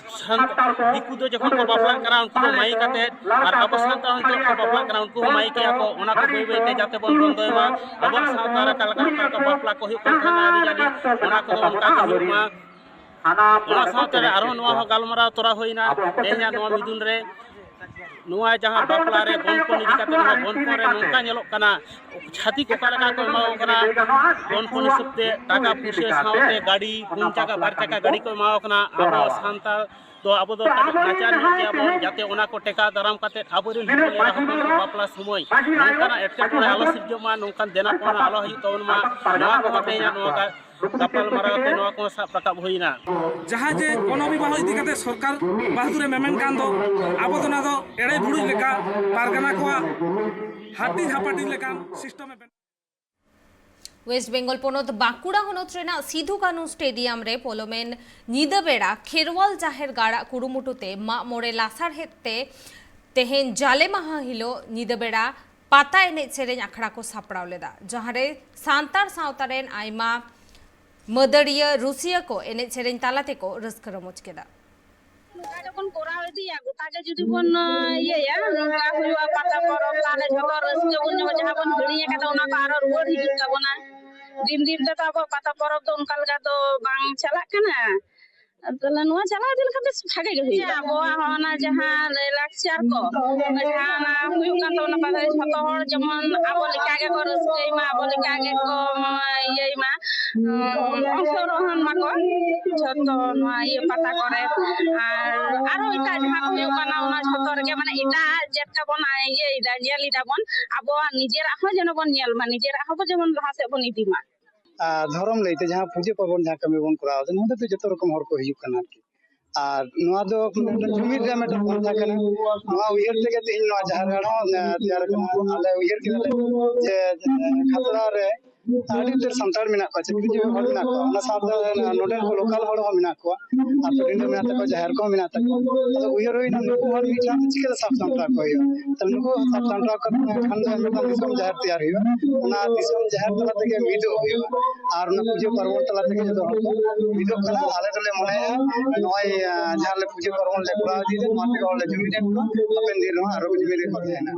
ᱥᱟᱱ-, ᱫᱤᱠᱩ ᱫᱚ ᱡᱚᱠᱷᱚᱱ ᱠᱚ ᱵᱟᱯᱞᱟᱜ ᱠᱟᱱᱟ, ᱩᱱᱠᱩ ᱫᱚ ᱢᱟᱹᱭᱤᱠ ᱟᱛᱮ, ᱟᱨ ᱟᱵᱚ ᱥᱟᱱᱛᱟᱲ ᱦᱚᱸ ᱱᱤᱛᱚᱜ ᱠᱚ ᱵᱟᱯᱞᱟᱜ ᱠᱟᱱᱟ, ᱩᱱᱠᱩ ᱦᱚᱸ ᱢᱟᱹᱭᱤᱠ ᱮᱜᱼᱟ ᱠᱚ᱾ ᱚᱱᱟ ᱠᱚ ᱵᱟᱹᱭ ᱵᱟᱹᱭ ᱛᱮ ᱡᱟᱛᱮ ᱵᱚᱱ ᱵᱚᱱᱫᱚᱭ ᱢᱟ, ᱟᱵᱚᱣᱟᱜ ᱥᱟᱶᱛᱟ ᱨᱮ ᱚᱠᱟ ᱞᱮᱠᱟ ᱚᱠᱟ ᱞᱮᱠᱟ ᱵᱟᱯᱞᱟ ᱠᱚ ᱦᱩᱭᱩᱜ ᱠᱟᱱ ᱛᱟᱦᱮᱱᱟ, ᱟᱹᱨᱤᱪᱟᱹᱞᱤ, ᱚᱱᱟ ᱠᱚᱫᱚ ᱚᱱᱠᱟ ᱜᱮ ᱦᱩᱭᱩᱜ ᱢᱟ᱾ ᱚᱱᱟ ᱥᱟᱶᱛᱮ ᱟᱨᱦᱚᱸ ᱱᱚᱣᱟ ᱦᱚᱸ ᱜᱟᱞᱢᱟᱨᱟᱣ ᱛᱚᱨᱟ ᱦᱩᱭᱱᱟ ᱛᱮᱦᱮᱧᱟᱜ ᱱᱚᱣᱟ ᱢᱤᱫᱩᱱ ᱨᱮ, ᱱᱚᱣᱟ ᱡᱟᱦᱟᱸ ᱵᱟᱯᱞᱟ ᱨᱮ ᱜᱚᱱᱯᱚᱱ ᱤᱫᱤ ᱠᱟᱛᱮ, ᱱᱚᱣᱟ ᱜᱚᱱᱯᱚᱱ ᱨᱮ ᱱᱚᱝᱠᱟ ᱧᱮᱞᱚᱜ ᱠᱟᱱᱟ, ᱪᱷᱟᱹᱛᱤᱠ ᱚᱠᱟ ᱞᱮᱠᱟ ᱠᱚ ᱮᱢᱟ ᱠᱚ ᱠᱟᱱᱟ ᱜᱚᱱᱯᱚᱱ ᱦᱤᱥᱟᱹᱵ ᱛᱮ, ᱴᱟᱠᱟ ᱯᱩᱭᱥᱟᱹ ᱥᱟᱶᱛᱮ ᱜᱟᱹᱰᱤ, ᱯᱩᱱ ᱪᱟᱠᱟ ᱵᱟᱨ ᱪᱟᱠᱟ ᱜᱟᱹᱰᱤ ᱠᱚ ᱮᱢᱟ ᱠᱚ ᱠᱟᱱᱟ᱾ ᱟᱵᱚ ᱥᱟᱱᱛᱟᱲ ᱫᱚ ᱟᱵᱚ ᱫᱚ ᱠᱟᱹᱴᱤᱡ ᱱᱟᱪᱟᱨ ᱧᱚᱜ ᱜᱮᱭᱟᱵᱚᱱ, ᱡᱟᱛᱮ ᱚᱱᱟ ᱠᱚ ᱴᱮᱠᱟᱣ ᱫᱟᱨᱟᱢ ᱠᱟᱛᱮ ᱟᱵᱚᱨᱮᱱ ᱦᱚᱯᱚᱱ ᱮᱨᱟ ᱦᱚᱯᱚᱱ ᱠᱚ ᱵᱟᱯᱞᱟ ᱥᱚᱢᱚᱭ ᱱᱚᱝᱠᱟᱱᱟᱜ ᱮᱴᱠᱮᱴᱚᱬᱮ ᱟᱞᱚ ᱥᱤᱨᱡᱟᱹᱜ ᱢᱟ, ᱱᱚᱝᱠᱟᱱ ᱫᱮᱱᱟ ᱯᱟᱣᱱᱟ ᱟᱞᱚ ᱦᱩᱭᱩᱜ ᱛᱟᱵᱚᱱ ᱢᱟ, ᱱᱚᱣᱟ ᱠᱚ ᱠᱟᱛᱮ ᱤᱧᱟᱹᱜ ᱱᱚᱣᱟ ᱜᱟ-, ᱜᱟᱯᱟᱞ ᱢᱟᱨᱟᱣ ᱠᱟᱛᱮ ᱱᱚᱣᱟ ᱠᱚ ᱥᱟᱵ ᱨᱟᱠᱟᱵ ᱦᱩᱭᱱᱟ᱾ ᱡᱟᱦᱟᱸ ᱡᱮ ᱜᱚᱱᱚ ᱵᱤᱵᱟᱦᱚ ᱤᱫᱤ ᱠᱟᱛᱮ ᱥᱚᱨᱠᱟᱨ ᱵᱟᱦᱫᱩᱨᱮ ᱢᱮᱢᱮᱱ ᱠᱟᱱ ᱫᱚ, ᱟᱵᱚ ᱫᱚ ᱚᱱᱟ ᱫᱚ ᱮᱲᱮ ᱵᱷᱩᱲᱩᱡ ᱞᱮᱠᱟ ᱯᱟᱨᱜᱟᱱᱟ ᱠᱚᱣᱟᱜ ᱦᱟᱹᱴᱤᱧ ᱦᱟᱯᱟᱴᱤᱧ ᱞᱮᱠᱟᱱ system ᱮ ᱵᱮᱱᱟᱣ᱾ ᱳᱭᱮᱥᱴ ᱵᱮᱝᱜᱚᱞ ᱯᱚᱱᱚᱛ ᱵᱟᱸᱠᱩᱲᱟ ᱦᱚᱱᱚᱛ ᱨᱮᱱᱟᱜ ᱥᱤᱫᱷᱩ ᱠᱟᱹᱱᱦᱩ ᱥᱴᱮᱰᱤᱭᱟᱢ ᱨᱮ ᱯᱚᱞᱚᱢᱮᱱ ᱧᱤᱫᱟᱹ ᱵᱮᱲᱟ ᱠᱷᱮᱨᱣᱟᱞ ᱡᱟᱦᱮᱨ ᱜᱟᱲ ᱟᱜ ᱠᱩᱨᱩᱢᱩᱴᱩ ᱛᱮ ᱢᱟᱜ ᱢᱚᱬᱮ ᱞᱟᱥᱟᱲᱦᱮᱫ ᱛᱮ ᱛᱮᱦᱮᱧ ᱡᱟᱞᱮ ᱢᱟᱦᱟ ᱦᱤᱞᱳᱜ ᱧᱤᱫᱟᱹ ᱵᱮᱲᱟ ᱯᱟᱛᱟ ᱮᱱᱮᱡ ᱥᱮᱨᱮᱧ ᱟᱠᱷᱲᱟ ᱠᱚ ᱥᱟᱯᱲᱟᱣ ᱞᱮᱫᱟ, ᱡᱟᱦᱟᱸ ᱨᱮ ᱥᱟᱱᱛᱟᱲ ᱥᱟᱶᱛᱟ ᱨᱮᱱ ᱟᱭᱢᱟ ᱢᱟᱹᱫᱟᱹᱲᱤᱭᱟᱹ ᱨᱩᱥᱤᱭᱟᱹ ᱠᱚ ᱮᱱᱮᱡ ᱥᱮᱨᱮᱧ ᱛᱟᱞᱟ ᱛᱮᱠᱚ ᱨᱟᱹᱥᱠᱟᱹ ᱨᱚᱢᱚᱡᱽ ᱠᱮᱫᱟ᱾ ᱱᱚᱝᱠᱟ ᱜᱮᱵᱚᱱ ᱠᱚᱨᱟᱣ ᱤᱫᱤᱭᱟ, ᱜᱚᱴᱟ ᱜᱮ ᱡᱩᱫᱤ ᱵᱚᱱ, ᱤᱭᱟᱹᱭᱟ, ᱱᱚᱝᱠᱟ ᱦᱩᱭᱩᱜᱼᱟ ᱯᱟᱛᱟ ᱯᱚᱨᱚᱵᱽ, ᱛᱟᱦᱞᱮ ᱡᱷᱚᱛᱚ ᱨᱟᱹᱥᱠᱟᱹ ᱵᱚᱱ ᱧᱟᱢᱟ, ᱡᱟᱦᱟᱸ ᱵᱚᱱ ᱦᱤᱲᱤᱧ ᱟᱠᱟᱫᱟ ᱚᱱᱟ ᱠᱚ ᱟᱨᱚ ᱨᱩᱣᱟᱹᱲ ᱦᱤᱡᱩᱜ ᱛᱟᱵᱚᱱᱟ᱾ ᱫᱤᱱ ᱫᱤᱱ ᱛᱮᱫᱚ ᱟᱵᱚ ᱯᱟᱛᱟ ᱯᱚᱨᱚᱵᱽ ᱫᱚ ᱚᱱᱠᱟ ᱞᱮᱠᱟ ᱫᱚ ᱵᱟᱝ ᱪᱟᱞᱟᱜ ᱠᱟᱱᱟ᱾ ᱛᱟᱦᱞᱮ ᱱᱚᱣᱟ ᱪᱟᱞᱟᱣ ᱤᱫᱤ ᱞᱮᱠᱷᱟᱱ ᱵᱮᱥ ᱵᱷᱟᱜᱮ ᱜᱮ ᱦᱩᱭᱩᱜᱼᱟ᱾ ᱟᱵᱚᱣᱟᱜ ᱦᱚᱸ ᱚᱱᱟ ᱡᱟᱦᱟᱸ ᱞᱟᱹᱭᱼᱞᱟᱠᱪᱟᱨ ᱠᱚ, ᱡᱟᱦᱟᱸ ᱚᱱᱟ ᱦᱩᱭᱩᱜ ᱠᱟᱱ ᱛᱟᱵᱚᱱᱟ ᱯᱟᱛᱟ, ᱡᱷᱚᱛᱚ ᱦᱚᱲ ᱡᱮᱢᱚᱱ ᱟᱵᱚ ᱞᱮᱠᱟ ᱜᱮᱠᱚ ᱨᱟᱹᱥᱠᱟᱹᱭ ᱢᱟ, ᱟᱵᱚ ᱞᱮᱠᱟ ᱜᱮᱠᱚ ᱤᱭᱟᱹᱭ ᱢᱟ, ᱚᱝᱥᱚᱜᱨᱚᱦᱚᱱ ᱢᱟᱠᱚ ᱡᱷᱚᱛᱚ ᱱᱚᱣᱟ ᱤᱭᱟᱹ ᱯᱟᱛᱟ ᱠᱚᱨᱮ᱾ ᱟᱨ ᱟᱨᱚ ᱮᱴᱟᱜ ᱦᱩᱭᱩᱜ ᱠᱟᱱᱟ, ᱚᱱᱟ ᱡᱷᱚᱛᱚ ᱨᱮᱜᱮ ᱢᱟᱱᱮ ᱮᱴᱟᱜ ᱡᱟᱹᱛ ᱠᱚᱵᱚᱱ ᱤᱭᱟᱹᱭᱮᱫᱟ, ᱧᱮᱞ ᱮᱫᱟ ᱵᱚᱱ, ᱟᱵᱚᱣᱟᱜ ᱱᱤᱡᱮᱨᱟᱜ ᱦᱚᱸ ᱡᱮᱱᱚ ᱵᱚᱱ ᱧᱮᱞ ᱢᱟ, ᱱᱤᱡᱮᱨᱟᱜ ᱦᱚᱸ ᱡᱮᱢᱚᱱ ᱞᱟᱦᱟ ᱥᱮᱫ ᱵᱚᱱ ᱤᱫᱤ ᱢᱟ᱾ ᱟᱨ ᱫᱷᱚᱨᱚᱢ ᱞᱟᱹᱭᱛᱮ ᱡᱟᱦᱟᱸ ᱯᱩᱡᱟᱹ ᱯᱟᱨᱵᱚᱱ, ᱡᱟᱦᱟᱸ ᱠᱟᱹᱢᱤ ᱵᱚᱱ ᱠᱚᱨᱟᱣ ᱮᱫᱟ, ᱱᱚᱣᱟ ᱫᱚ ᱡᱚᱛᱚ ᱨᱚᱠᱚᱢ ᱦᱚᱲ ᱠᱚ ᱦᱤᱡᱩᱜ ᱠᱟᱱᱟ ᱟᱨᱠᱤ᱾ ᱟᱨ ᱱᱚᱣᱟ ᱫᱚ ᱢᱤᱫᱴᱟᱝ ᱡᱩᱢᱤᱫ ᱨᱮᱭᱟᱜ ᱢᱤᱫᱴᱟᱝ ᱯᱟᱱᱛᱷᱟ ᱠᱟᱱᱟ᱾ ᱱᱚᱣᱟ ᱩᱭᱦᱟᱹᱨ ᱛᱮᱜᱮ ᱛᱮᱦᱮᱧ ᱱᱚᱣᱟ ᱡᱟᱦᱮᱨ ᱜᱟᱲ ᱦᱚᱸ, ᱮ, ᱛᱮᱭᱟᱨ ᱠᱟᱱᱟ᱾ ᱟᱞᱮ ᱩᱭᱦᱟᱹᱨ ᱠᱮᱫᱟ ᱞᱮ ᱡᱮ, ᱮ, ᱠᱷᱟᱛᱲᱟ ᱨᱮ ᱟᱹᱰᱤ ᱩᱛᱟᱹᱨ ᱥᱟᱱᱛᱟᱲ ᱢᱮᱱᱟᱜ ᱠᱚᱣᱟ, ᱪᱟᱹᱠᱨᱤᱡᱤᱵᱤ ᱦᱚᱲ ᱢᱮᱱᱟᱜ ᱠᱚᱣᱟ, ᱚᱱᱟ ᱥᱟᱶᱛᱮ ᱱᱚᱰᱮᱱ ᱠᱚ ᱞᱳᱠᱟᱞ ᱦᱚᱲ ᱦᱚᱸ ᱢᱮᱱᱟᱜ ᱠᱚᱣᱟ, ᱟᱹᱛᱩ ᱰᱤᱸᱰᱟᱹ ᱢᱮᱱᱟᱜ ᱛᱟᱠᱚᱣᱟ, ᱡᱟᱦᱮᱨ ᱠᱚᱦᱚᱸ ᱢᱮᱱᱟᱜ ᱛᱟᱠᱚᱣᱟ᱾ ᱟᱫᱚ ᱩᱭᱦᱟᱹᱨ ᱦᱩᱭᱱᱟ, ᱱᱩᱠᱩ ᱦᱚᱲ ᱢᱤᱫ ᱥᱟᱶᱛᱮ ᱪᱤᱠᱟᱹᱛᱮ ᱥᱟᱵ ᱥᱟᱢᱴᱟᱣ ᱠᱚ ᱦᱩᱭᱩᱜᱼᱟ? ᱛᱟᱦᱞᱮ ᱱᱩᱠᱩ ᱥᱟᱵ ᱥᱟᱢᱴᱟᱣ ᱠᱟᱛᱮ ᱠᱷᱟᱱ ᱫᱚ ᱢᱤᱫᱴᱟᱝ ᱫᱤᱥᱚᱢ ᱡᱟᱦᱮᱨ ᱛᱮᱭᱟᱨ ᱦᱩᱭᱩᱜᱼᱟ, ᱚᱱᱟ ᱫᱤᱥᱚᱢ ᱡᱟᱦᱮᱨ ᱛᱟᱞᱟ ᱛᱮᱜᱮ ᱢᱤᱫᱚᱜ ᱦᱩᱭᱩᱜᱼᱟ᱾ ᱟᱨ ᱚᱱᱟ ᱯᱩᱡᱟᱹ ᱯᱟᱨᱵᱚᱱ ᱛᱟᱞᱟ ᱛᱮᱜᱮ ᱡᱚᱛᱚ ᱦᱚᱲ ᱠᱚ ᱢᱤᱫᱚᱜ ᱠᱟᱱᱟ᱾ ᱟᱞᱮ ᱫᱚᱞᱮ ᱢᱚᱱᱮᱭᱟ ᱱᱚᱜᱼᱚᱭ, ᱟᱸ, ᱡᱟᱦᱟᱸ ᱞᱮ ᱯᱩᱡᱟᱹ ᱯᱟᱨᱵᱚᱱ ᱞᱮ ᱠᱚᱨᱟᱣ ᱤᱫᱤᱭᱮᱫᱟ, ᱱᱚᱣᱟ ᱛᱮᱜᱮ ᱦᱚᱲ ᱞᱮ ᱡᱩᱢᱤᱫ ᱮᱱ ᱠᱚᱣᱟ, ᱦᱟᱯᱮᱱ ᱫᱤᱱ ᱨᱮᱦᱚᱸ ᱟᱨᱚ ᱡᱩᱢᱤᱫ ᱨᱮᱠᱚ ᱛᱟᱦᱮᱱᱟ᱾